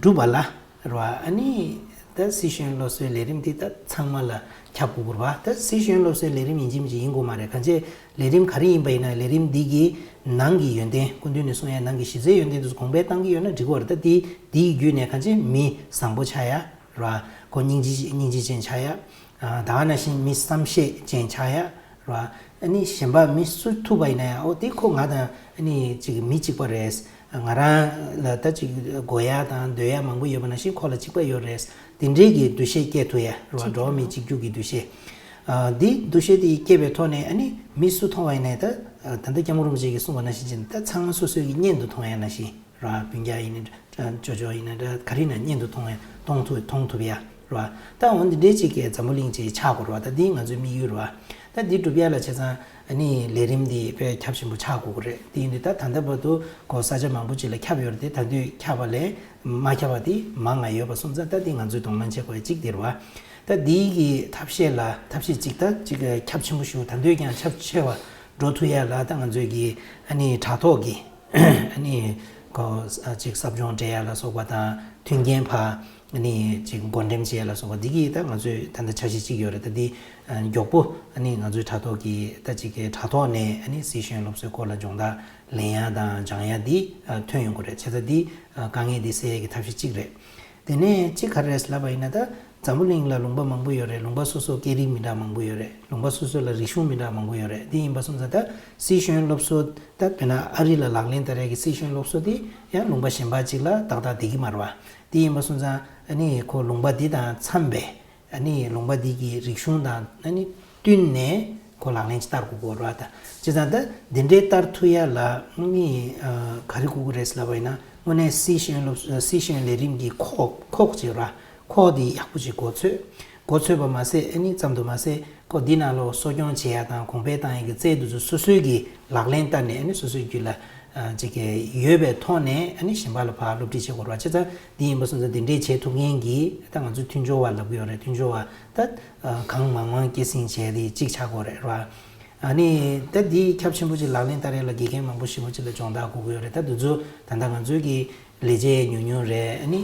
སྒྲུབ་པ་ལ་རེད་བ། ཨ་ནི་ད་སི་ཤེས་ཡོན་སློབ་གསོའི་ལས་རིམ་དེ་ད་ཚང་མ་ལ་ཁྱབ་དགོས་རེད་བ། ད་སི་ཤེས་ཡོན་སློབ་གསོའི་ལས་རིམ་ཡིན་གཅིག་མིན་གཅིག་ཡིན་དགོས་མ་རེད། གང་ཅི་ལས་རིམ་ག་རེ་ཡིན་པ་ཡིན་ན་ལས་རིམ་འདི་གི་ནང་གི་ཡོན་ཏན་སྐུ་མདུན་ནས་གསུང་ཡ་ནང་གི་གཞི་རྩའི་ཡོན་ཏན་དེ་ཚོ་གོང་འཕེལ་བཏང་གི་ཡོད་ན་འགྲིག་གི་རེད། ད་དེ་དེའི་བརྒྱུད་ནས་གང་ཅི་མི་བཟང་པོ་ཆགས་ཡ་རེད་བ། ཁོ་སྙིང་རྗེ་སྙིང་རྗེ་ཅན་ཆགས་ཡ། ད་ག་ནང་བཞིན་མི་བསམ་ཤེས་ཅན་ཆགས་ཡ་རེད་བ། ཨ་ནི་གཞན་པ་མི་སུ་ཐུག་པ་ཡིན་ན་ཡང་ཨོ་དེ་ཁོ་ང་དང་ཨ་ནི་ཅིག་མི་གཅིག་པ་རེད། ང་རང་ལ་ད་ཅིག་དགོས་ཡ་དང་འདོད་ཡ་མང་པོ་ཡོད་པ་ནང་བཞིན་ཁོ་ལ་གཅིག་པ་ཡོད་རེད། དེ་འདྲའི་གི་འདུ་ཤེས་སྐྱེ་ཐུབ་ཡ་རེད་བ། གཅིག་འགྲོ་བ་མི་གཅིག་གྱུར་གྱི་འདུ་ཤེས། ཨ་འདི་འདུ་ཤེས་དེ་སྐྱེས་པའི་ཐོག་ནས་ཨ་ནི་མི་སུ་མཐོང་བ་ཡིན་ན་ད་ད་ལྟ་སྐྱབས་མགོན་རིན་པོ་ཆེ་གིས་གསུངས་པ་ནང་བཞིན་བྱས་ནས་ད་ཚང་མ་སོ་སོའི་གི་གཉེན་དུ་མཐོང་ཡ་ནང་བཞིན། ར་སྤུན་ཀྱག་ཡིན་ན་འདྲ་ཅོ་ཅོ་ཡིན་ན་འདྲ་ག་རེ་ཡིན་ན་གཉེན་དུ་མཐོང་ཡ་མཐོང་ཐུབ་མཐོང་ཐུབ་ཡ་ར། ད་འོ་འདི་འདྲའི་ཅིག་གི་འཛམ་བུ་གླིང་ཅིག་ཆགས་དགོས་ར། ད་འདི་ང་ཚོའི་དམིགས་ཡུལ་ར། ད་འདི་སྒྲུབ་ཡ་ལ་བྱས་ཙང་ཨ་ནི་ལས་རིམ་འདི་དཔེ་ཁྱབ་ཆེན་པོ་ཆགས་དགོས་ཀྱི་རེད། དེ་ཡིན་དུས་ད་ད་ལྟ་བར་དུ་གོ་ས་ཆ་མང་པོ་ཅིག་ལ་ཁྱབ་ཡོད་རེད་དེ། ད་དུང་ཁྱབ་པ་ལས་མ་ཁྱབ་པ་དེ་མང་ང་ཡོད་པ་སོང་ཙང་ད་འདི་ང་ཚོས་གདོང་ལེན་བྱེད་དགོས་ཡ་གཅིག་དེ་རེད་བ། ད་འདི་གི་ཐབས་ཤེས་ལ་ཐབས་ཤེས་གཅིག་ད་ཅིག་ཁྱབ་ཆེན་པོ་ཞིག་ད་དུང་ཀྱང་ཁྱབ་ཆེ་བ་འགྲོ་ཐུབ་ཡ་ལ་ད་ང་ཚོས་གི་ཨ་ནི་དྲ་ཐོག་གི་ཨ་ནི་ཁོ་ཅིག་ཟབ་སྦྱོང་སྤྲད་ཡ་ལ་སོགས་པ་དང་མཐུན་རྐྱེན་ཕར་ཨ་ནི་ཅིག་བགོ་འགྲེམས་བྱེད་ཡ་ལ་སོགས་པ་འདི་གི་ད་ང་ཚོས་ད་ལྟ་འཆར་གཞི་གཅིག་ཡོད་རེད། ད་འདི་མགྱོགས་པོ་ཨ་ནི་ང་ཚོའི་དྲ་ཐོག་གི་ད་ཅིག་གི་དྲ་ཐོག་ནས་ཨ་ནི་སྲིད་གཞུང་སློབ་གསོའི་སྐོར་ལ་སྦྱོང་བརྡར་ལེན་ཡ་དང་སྦྱང་ཡ་འདི་ཐོན་ཡོང་གི་རེད། བྱས་ཙང་འདི་དཀའ་ངལ་འདི་སེལ་ཡ་གི་ཐབས་ཤེས་གཅིག་རེད། དེ་ནས་གཅིག་ག་རེ་རེད་ལབ་པ་ཡིན་ན་ད་འཛམ་བུ་གླིང་ལ་ལུང་པ་མང་པོ་ཡོད་རེད། ལུང་པ་སོ་སོ་སྐད་རིགས་མི་འདྲ་མང་པོ་ཡོད་རེད། ལུང་པ་སོ་སོ་ལ་རིག་གཞུང་མི་འདྲ་མང་པོ་ཡོད་རེད། དེ་ཡིན་པ་སོང་ཙང་ད་སྲིད་གཞུང་སློབ་གསོ་ད་དཔེར་ན་ཨ་རི་ལ་ལག་ལེན་བསྟར་ཡ་གི་སྲིད་གཞུང་སློབ་གསོ་དེ་ཡང་ལུང་པ་གཞན་པ་ཅིག་ལ་ཏག་ཏག་བསྡད་ཀྱི་མ་རེད་བ། དེ་ཡིན་པ་སོང་ཙང་ཨ་ནི་ཁོ་ལུང་པ་འདི་དང་འཚམས་པའི་ཨ་ནི་ལུང་པ་འདི་གི་རིག་གཞུང་དང་ཨ་ནི་བསྟུན་ནས་ཁོ་ལག་ལེན་ཅིག་བསྟར་དགོས་ཀྱི་རེད་བ། ད་བྱས་ཙང་ད་འདི་འདྲའི་བསྟར་ཐུབ་ཡ་ལ་ཨ་ནི་ག་རེ་དགོས་ཀྱི་རེད་ལབ་པ་ཡིན་ན་དངོས་གནས་སྲིད་གཞུང་སློབ་སྲིད་གཞུང་ལས་རིམ་གྱི་ཁོག་ཁོག་ཅིག་ར་ཁོག་འདི་ཡག་པོ་ཅིག་མགོ་ཚོད། མགོ་ཚོད་པ་མ་ཟད་ཨ་ནི་ཙམ་དུ་མ་ཟད་ཁོ་འདི་ནང་ལོགས་གསོ་སྐྱོང་བྱེད་ཡ་དང་གོང་འཕེལ་བཏང་ཡ་གི་རྩལ་འདི་ཚོ་སོ་སོའི་གི་ལག་ལེན་བསྟར་ནས་ཨ་ནི་སོ་སོའི་རྒྱུད་ལ་ཅིག་གི་ཡོད་པའི་ཐོག་ནས་ཨ་ནི་གཞན་པ་ལ་ཕར་སློབ་ཁྲིད་བྱེད་དགོས་རེད་བ། བྱས་ཙང་འདི་ཡིན་པ་སོང་ཙང་འདི་འདྲས་བྱེད་ཐུབ་མཁན་གྱི་ད་ང་ཚོ་མཐུན་སྦྱོར་བ་ལབ་ཀྱི་ཡོད་རེད། མཐུན་སྦྱོར་བ་ད་གང་མང་མང་སྐྱེད་སྲིང་བྱས་ཏེ་གཅིག་ཆགས་དགོས་རེད་བ། ཨ་ནི་ད་འདི་ཁྱབ་ཆེན་པོ་ཅིག་ལག་ལེན་བསྟར་ཡ་ལ་དགེ་རྒན་མང་པོ་ཞེ་པོ་ཅིག་ལ་སྦྱོང་བརྡར་དགོས་ཀྱི་ཡོད་རེད། ད་འདི་ཚོ་ད་ལྟ་ང་ཚོའི་གི་ལས་བྱེད་ཉུང་ཉུང་རེད། ཨ་ནི་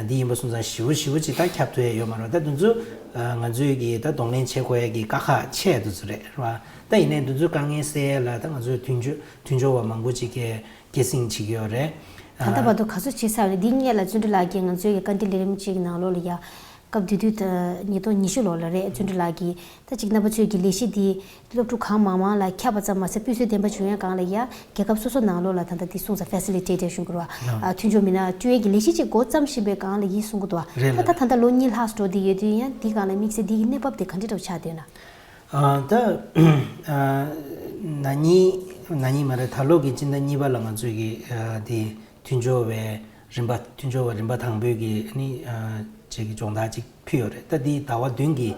འདི་ཡིན་པ་སོང་ཙང་ཞེ་པོ་ཞེ་པོ་ཅིག་ད་ཁྱབ་ཐུབ་ཡ་ཡོད་མ་རེད་བ། ད་འདི་ཚོ་ང་ཚོའི་གི་ད་གདོང་ལེན་བྱེད་དགོས་ཡ་གི་དཀའ་ཁག་ཆེ་འདི་ཚོ་རེད་བ། ད་ཡིན་ནའི་འདི་ཚོའི་དཀའ་ངལ་སེལ་ཡ་ལ་ད་ང་ཚོའི་མཐུན་སྦྱོར་མཐུན་སྦྱོར་བ་མང་པོ་ཅིག་གིས་སྐྱེད་སྲིང་བྱེད་ཀྱི་ཡོད་རེད། ད་ལྟ་བར་དུ་ག་ཚོད་བྱེད་ཚར་རེད། འདི་སྔོན་ལ་བརྩོན་འགྲུས་ལགས་ཀྱིས་ང་ཚོའི་གི་བཀའ་འདྲི་ལས་རིམ་གཅིག་གི་ནང་ལོགས་ལ་ཡ་སྐབས་དེ་དུས་ད་ཉིས་སྟོང་ཉི་ཤུ་ལོ་ལ་རེད། བརྩོན་འགྲུས་ལགས་ཀྱིས་ད་ཅིག་རྣམ་པ་ཚོའི་གི་ལས་གཞི་འདི་སློབ་ཕྲུག་གང་མང་མང་ལ་ཁྱབ་པ་ཙམ་མ་ཟད་སྤུས་ཚད་ལྡན་པ་བྱུང་ཡ་སྒང་ལ་ཡ་རྒྱལ་ཁབ་སོ་སོ་ནང་ལོགས་ལ་ད་ལྟ་འདི་གསུངས་ས་ཕེ་སི་ལི་ཊེ་ཊར་གཞུང་གི་ར་ཨ་མཐུན་སྦྱོར་མི་སྣ་བསྐྲུན་ཡས་ཀྱི་ལས་གཞི་ཅིག་འགོ་བརྩམས་བཞིན་པའི་སྒང་ལ་ཡིན་གསུང་གི་འདུག་བ། རེད་ད་ལ་ད་ད་ལྟ་ལོ་གཉིས་ལྷག་འགྲོ་བསྡད་ཡོད་དུས་ཡང་འདི་སྒང་ལ་དམིགས་བསལ་འདི་གི་གནས་བབ་དེ་ག་འདྲ་འདྲ་བོ་ཆགས་བསྡད་ན། ཨ་ད་ཨ་ན་ནིང་ན་ནིང་མ་རེད། ད་ལོ་གི་སྤྱི་ཟླ་གཉིས་པ་ལ་ང་ཚོས་ཀྱི་ཨ་དེ་མཐུན་སྦྱོར་བའི་རིམ་པ་མཐུན་སྦྱོར་བ་རིམ་པ་དང་པོའི་གི་ཨ་ནི་ཨ་ཅིག་གི་སྦྱོང་བརྡར་ཅིག་ཕུལ་ཡོད་རེད། ད་འདི་ཟླ་བ་བདུན་གྱི་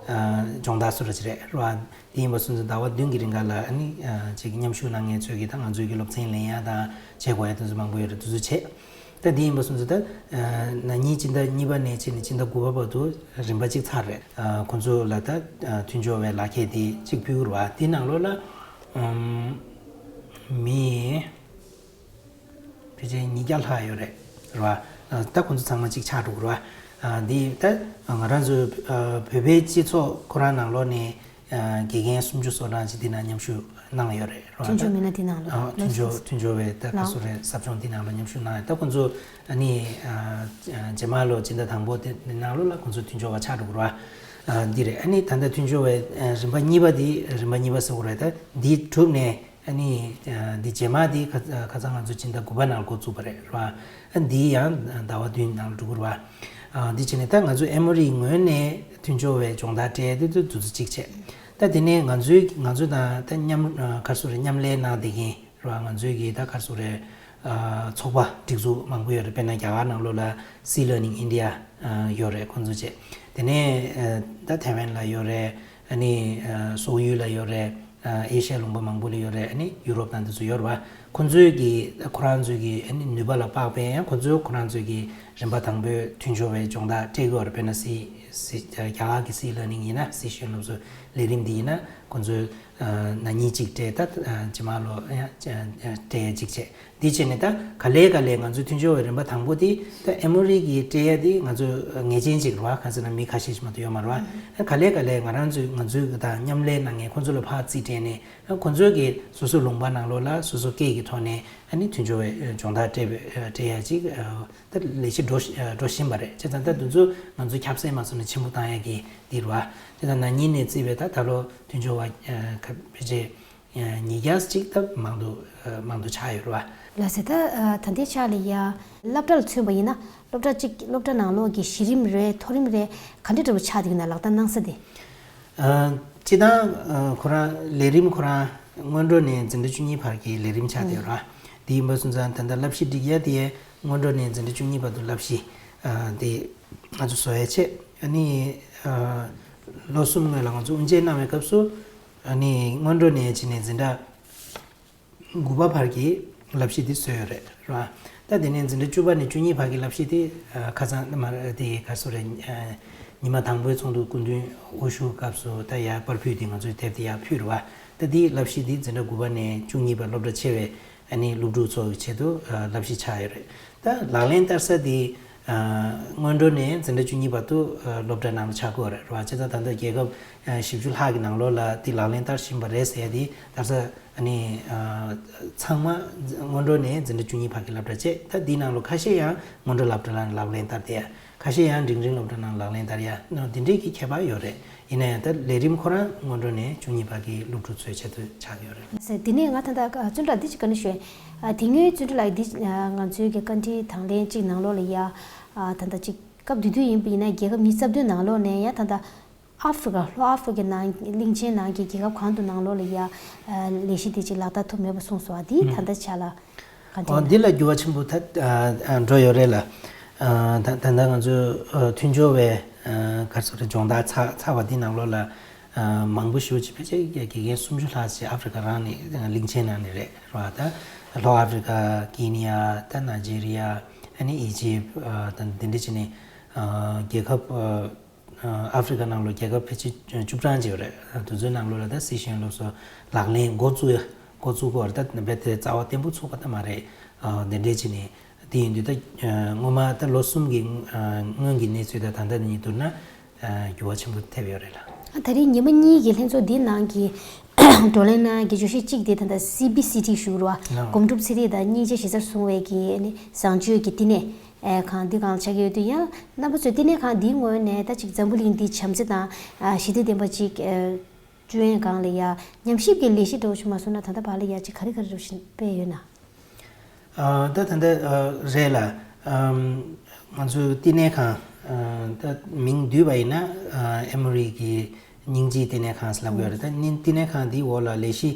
ཨ་སྦྱོང་བརྡར་སུ་ར་ཅིག་རེད་ར། དེ་ཡིན་པ་སོང་ཙང་ཟླ་བ་བདུན་གྱི་རིང་ག་ལ་ཨ་ནི་ཨ་ཅིག་མཉམ་ཞུགས་གནང་མཁན་ཚོས་ཀྱིས་ད་ང་ཚོའི་གི་སློབ་ཚན་ལེན་ཡ་དང་བྱེད་དགོས་ཡ་དེ་ཚོ་མང་པོ་ཡོད་རེད། དེ་ཚོ་བྱས། ད་དེ་ཡིན་པ་སོང་ཙང་ད་ཨ་ན་ནིང་སྤྱི་ཟླ་གཉིས་པ་ནས་བྱས་ནས་སྤྱི་ཟླ་དགུ་པ་བར་དུ་རིམ་པ་གཅིག་ཚར་རེད། ཨ་ཁོང་ཚོ་ལ་ད་ཨ་མཐུན་སྦྱོར་བའི་ལག་ཁྱེར་དེ་གཅིག་ཕུལ་གྱི་རེད་བ། དེ་ནང་ལོགས་ལ་ཨམ་མི་ཕལ་ཆེར་ཉིས་བརྒྱ་ལྷག་ཡོད་རེད་རེད་བ། ཨ་ད་ཁོང་ཚོ་ཚང་མ་གཅིག་ཆགས་འགྲོ་གི་རེད་བ། ཨ་འདི་ད་ང་རང་ཚོ་ཨ་བོད་པའི་སྤྱི་ཚོགས་ཁོ་རང་ནང་ལོགས་ནས་ཨ་དགེ་རྒན་སུམ་ཅུ་སོ་གྲངས་ཅིག་འདི་ན་མཉམ་ཞུགས་གནང་ཡོད་རེད་རེད་བ། མཐུན་སྦྱོར་མི་སྣ་འདི་ནང་ལོགས་ཨ་མཐུན་སྦྱོར་མཐུན་སྦྱོར་བའི་ད་ག་ལགས་སུ་རེད་ཟབ་སྦྱོང་འདི་ནང་ལ་མཉམ་ཞུགས་གནང་ཡོད། ད་ཁོང་ཚོ་ཨ་ནི་ཨ་རྗེས་མ་ལོ་སྤྱི་ཟླ་དང་པོ་དེ་ནང་ལོགས་ལ་ཁོང་ཚོ་མཐུན་སྦྱོར་བ་ཆགས་འགྲོ་གི་རེད་བ། ཨ་འདི་རེད། ཨ་ནི་ད་ལྟ་མཐུན་སྦྱོར་བའི་ཨ་རིམ་པ་གཉིས་པ་འདི་རིམ་པ་གཉིས་པ་ཟེར་དགོས་རེད། ད་འདི་གྲུབ་ནས། ཨ་ནི་ཨ་འདི་རྗེས་མ་འདི་ཁ་ཁ་སང་ང་ཚོ་སྤྱི་ཟླ་དགུ་པ་ནང་འགོ་བཙུགས་པ་རེད་ར། ཨ་འདི་ཡང་ཟླ་བ་བདུན་ནང་འགྲོ་གི་རེད་བ། ཨ་འདི་བྱས་ནས་ད་ང་ཚོ་ཨེ་མོ་རིའི་ངོས་ནས་མཐུན་སྦྱོར་བའི་སྦྱོང་བརྡར་སྤྲད་དེ་དུས་དུས་ཚོད་གཅིག་བྱས། ད་དེ་ནས་ང་ཚོའི་ང་ཚོ་དང་ད་མཉམ་ཨ་ག་རེ་ཟེར་དགོས་རེད། མཉམ་ལས་གནང་བསྡད་མཁན་ར། ང་ཚོའི་གི་ད་ག་རེ་ཟེར་དགོས་རེད། ཨ་ཚོགས་པ་སྒྲིག་འཛུགས་མང་པོ་ཡོད་རེད། དཔེར་ན་རྒྱ་གར་ནང་ལོགས་ལ་སི་ལར་ནིང་ཨིན་ཌི་ཡ་ཨ་ཡོད་རེད། ཁོང་ཚོ་བྱས། དེ་ནས་ཨ་ད་ཐའེ་ཝན་ལ་ཡོད་རེད། ཨ་ནི་ཨ་སོག་ཡུལ་ལ་ཡོད་རེད། ཨ་ཨེ་ཤ་ཡའི་ལུང་པ་མང་པོ་ལ་ཡོད་རེད། ཨ་ནི་ཡུ་རོབ་དང་དེ་ཚོ་ཡོད་རེད་བ། ཁོང་ཚོའི་གི་ཁོ་རང་ཚོའི་གི་ཨ་ནི་ནུས་པ་ལ་དཔག་པའི་ཡང་ཁོང་ཚོའི་ཁོ་རང་ཚོའི་གི་རིམ་པ་དང་པོའི་མཐུན་སྦྱོར་བའི་སྦྱོང་བརྡར་སྤྲད་ཀྱི་ཡོད་རེད། དཔེར་ན་སི་སི་རྒྱ་གར་གི་སི་ལར་ནིང་ཡིན་ན། སི་གཞོན་སློབ་གསོ་ལས་རིམ་འདི་ཡིན་ན་ཁོང་ཚོའི་ཨ་ན་ནིང་གཅིག་སྤྲད། ད་ཨ་རྗེས་མ་ལོ་ཡང་སྤྲད་ཡ་གཅིག་བྱས། འདི་བྱས་ནས་ད་ག་ལེ་ག་ལེ་ང་ཚོའི་མཐུན་སྦྱོར་བའི་རིམ་པ་དང་པོ་དེ་ད་ཨེ་མོ་རི་གི་སྤྲད་ཡ་དེ་ང་ཚོ་ངེས་ཅན་ཅིག་རེད་བ། གང་ཟེར་ན་མི་ཁ་ཤས་ཤིག་མ་གཏོགས་ཡོད་མ་རེད་བ། ག་ལེ་ག་ལེ་ང་རང་ཚོའི་ང་ཚོའི་དང་མཉམ་ལས་གནང་མཁན་ཁོང་ཚོ་ལ་ཕར་རྩིས་སྤྲད་ནས་ཁོང་ཚོའི་གི་སོ་སོའི་ལུང་པ་ནང་ལོགས་ལ་སོ་སོ་སྐད་ཀྱི་ཐོག་ནས་ ཨ་ནི་མཐུན་སྦྱོར་བའི་སྦྱོང་བརྡར་སྤྲད་པའི་སྤྲད་ཡ་ཅིག་ད་ལས་གཞི་འགྲོ་འགྲོ་བཞིན་པ་རེད། བྱས་ཙང་ད་དེ་ཚོ་ང་ཚོ་ཁྱབ་གསལ་མ་སོང་ནས་ཆེན་པོ་བཏང་ཡ་གི་འདི་རེད་བ། བྱས་ཙང་ན་ནིང་ནས་བརྩིས་པའི་ད་ད་ལོ་མཐུན་སྦྱོར་བ་ཕལ་ཆེར་ཉིས་བརྒྱ་ཅིག་ད་མང་དུ་མང་དུ་ཆགས་ཡོད་རེད་བ། ལགས་སེ། ད་ད་ལྟའི་ཆ་ལ་ཡ་སློབ་གྲྭ་ལ་མཚོན་པ་ཡིན་ན། སློབ་གྲྭ་གཅིག་སློབ་གྲྭ་ནང་ལོགས་ཀྱི་གཞི་རིམ་རེད། མཐོ་རིམ་རེད། ག་འདྲ་འདྲ་པོ་ཆགས་འདུག་ན་ལག་བསྟར་གནང་ས་དེ། སྤྱི་བཏང་ཁོ་རང་ལས་རིམ་ཁོ་རང་སྔོན་འགྲོ་ནས་འཛིན་གྲྭ་བཅུ་གཉིས་བར་གྱི་ལས་རིམ་ཆགས་བསྡད་ཡོད་རེད། དེ་ཡིན་པ་སོང་ཙང་ད་ལྟ་བསླབ་གཞི་སྒྲིག་ཡ་དེ་སྔོན་འགྲོ་ནས་འཛིན་གྲྭ་བཅུ་གཉིས་བར་དུ་བསླབ་གཞི་དེ་ང་ཚོ་བཟོ་ཡ་བྱས། ཨ་ནི་ལོ་གསུམ་སྔོན་ལ་ང་ཚོ་དབུ་འབྱེད་གནང་བའི་སྐབས་སུ། ཨ་ནི་སྔོན་འགྲོ་ནས་བྱས་ནས་འཛིན་གྲྭ་དགུ་པ་བར་གྱི་བསླབ་གཞི་དེ་བཟོས་ཡོད་རེད། རེད་བ། ད་དེ་ནས་འཛིན་གྲྭ་བཅུ་པ་ནས་བཅུ་གཉིས་བར་གྱི་བསླབ་གཞི་དེ་ཁ་སང་མ་རེད། དེ་ག་སུ་རེད། ཉི་མ་དང་པོའི་ཚོགས་འདུ་སྐུ་མདུན་དབུ་བཞུགས་སྐབས་སུ་ད་ཡར་པར་ཕུད་དེ་ང་ཚོས་དེབ་དེ་ཡར་ཕུལ་རེད་བ། ད་དེའི་བསླབ་གཞི་དེ་འཛིན་གྲྭ་དགུ་པ་ནས་བཅུ་གཉིས་བར་སློབ་གྲྭ་ཆེ་བའི་ཨ་ནི་སློབ་ཕྲུག་ཚོ་གི་ཆེད་དུ་བསླབ་གཞི་ཆགས་ཡོད་རེད། ད་ལག་ལེན་བསྟར་ས་དེ་སྔོན་འགྲོ་ནས་འཛིན་གྲྭ་བཅུ་གཉིས་བར་དུ་སློབ་གྲྭ་ནང་ལ་ཆགས་ཀྱི་ཡོད་རེད། རེད་བ། བྱས་ཙང་ད་ལྟ་རྒྱལ་ཁབ་བཞི་བཅུ་ལྷག་གི་ནང་ལོགས་ལ་དེ་ལག་ལེན་བསྟར་བཞིན་པ་རེད་ཟེར་ཡ་དེ་བསྟར་ས། ཨ་ནི། ཚང་མ་སྔོན་འགྲོ་ནས་འཛིན་གྲྭ་བཅུ་གཉིས་བར་གྱི་སློབ་གྲྭ་བྱས། ད་འདིའི་ནང་ལོ་ཁ་ཤས་ཡང་སྔོན་འགྲོ་སློབ་གྲྭ་ལ་ལག་ལེན་བསྟར་ཏེ། ཁ་ཤས་ཡང་འབྲིང་རིམ་སློབ་གྲྭ་ནང་ལག་ལེན་བསྟར་ཡ་འདི་འདྲའི་གི་ཁྱད་པར་ཡོད་རེད། ཡིན་ན་ཡང་ད་ལས་རིམ་ཁོ་རང་སྔོན་འགྲོ་ནས་བཅུ་གཉིས་བར་གྱི་སློབ་ཕྲུག་ཚོའི་ཆེད་དུ་ཆགས་ཡོད་རེད། ཟེར། དེ་ནས་ང་ད་ལྟ་བཙོན་དྲག་འདི་ཅིག་བཀའ་འདྲི་ཞུ། དེ་སྔོན་བཙོན་གྲོལ་ལགས་འདི་ང་ཚོའི་གི་བཀའ་འདྲིའི་དང་ལེན་ཅིག་ནང་ལོགས་ལ་ཡ། ད་ལྟ་ཅིག་སྐབས་དེ་དུས་ཡིན་པ་ཡིན་ན་རྒྱལ་ཁབ་ཉི་ཤུ་རྩ་བདུན་ནང་ལོགས་ནས་ཡ་ད་ལྟ། ཨ་ཧྥེ་རི་ཁ། ལྷོ་ཨ་ཧྥེ་རི་ཁའི་ནང་གླིང་ཆེན་ནང་གི་རྒྱལ་ཁབ་གང་དུ་ནང་ལོགས་ལ་ཡ་ལས་གཞི་དེ་ཅིག་ལག་བསྟར་ཐུབ་མེད་པ་གསུངས་སོང་། ཨ། དེ་ད་ལྟ་ཆ་ལ་ག་འདྲ་ཡིན་ན། འདི་ལ་འགྱུར་བ་ཆེན་པོ་ད་འགྲོ་ཡོད་རེད་ལ། ད་ད་ལྟ་ང་ཚོ་མཐུན་སྦྱོར་བའི་ག་རེ་ཟེར་རེད། སྦྱོང་བརྡར་ཚར་ཚར་བ་འདི་ནང་ལོགས་ལ་མང་པོ་ཞེ་པོ་ཅིག་ཕལ་ཆེར་དགེ་རྒན་སུམ་ཅུ་ལྷག་ཅིག་ཨ་ཧྥེ་རི་ཁ་རང་ནས་གླིང་ཆེན་ནང་ནས་རེད། རེད་བ། ད་ལྷོ་ཨ་ཧྥེ་རི་ཁ། ཀེ་ནི་ཡ། ད་ནཱི་ཇེ་རི་ཡ། ཨ་ནི་ཨི་ཇིབ། ད་འདི་འདྲ་བྱས་ནས་རྒྱལ་ཁབ། ཨ་ཧྥེ་རི་ཁ་ནང་ལོ་རྒྱལ་ཁབ་ཕལ་ཆེར་བཅུ་གྲངས་ཅིག་ཡོད་རེད། དེ་ཚོའི་ནང་ལོགས་ལ་ད་སི་ཤེས་ཡོན་སློབ་གསོ་ལག་ལེན་འགོ་བཙུགས་འགོ་བཙུགས་སྐོར་ད་རྦད་དེ་རྩ་བ་བརྟན་པོ་ཚུགས་པ་ད་མ་རེད། དེ་འདྲས་བྱས་ནས་དེ་ཡིན་དུས་ད་སྔོན་མ་ད་ལོ་གསུམ་གྱི་སྔོན་གྱི་གནས་ཚུལ་དང་ད་ལྟ་གཉིས་བསྡུར་ན་འགྱུར་བ་ཆེན་པོ་ཐེབས་ཡོད་རེད་ལ། ད་རེས་ཉི་མ་གཉིས་ཀྱི་ལྷན་ཚོགས་འདིའི་ནང་གི་བགྲོ་གླེང་གནང་མཁན་བརྗོད་གཞི་གཅིག་དེ་ད་ལྟ་སི་བི་སི་ཊི་ཞུ་རུ་བ། ལགས། སྒོམ་སྒྲུབ་ཚན་རིག་དང་སྙིང་རྗེ་གཞི་རྩར་བཟུང་བའི་གི་བཟང་སྤྱོད་ཀྱི་བསྟི་གནས། ཨེ། ཁང་འདི་སྒང་ལ་ཆགས་ཀྱི་ཡོད་དུས། ཡང་རྣམ་པ་ཚོས་བསྟི་གནས་ཁང་འདིའི་ངོས་ནས་ད་ཅིག་འཛམ་བུ་གླིང་འདི་བྱམས་བརྩེ་དང་ཞི་བདེ་ལྡན་པ་ཅིག་བསྐྲུན་ཡས་སྒང་ལ་ཡ་ཉམས་ཞིབ་ཀྱི་ལས་གཞི་འདྲ་བོ་ཞིག་མ་སོང་ན་ད་ལྟ་བར་ལ་ཡ་ཅིག་ག་རེ་ག་རེ་འདྲ་བོ་ཞིག་སྤེལ་ཡོད་ན། ཨ། ད་ད་ལྟ་རེད་ལ། ང་ཚོའི་བསྟི་གནས་ཁང་ད་མིང་བསྡུས་པ་ཡིན་ན་ཨེ་མོ་རི་གི་སྙིང་རྗེའི་བསྟི་གནས་ཁང་ཟེར་ལབ་ཀྱི་ཡོད་རེད། ད་སྙིང་བསྟི་གནས་ཁང་འདིའི་འོག་ལ་ལས་གཞི་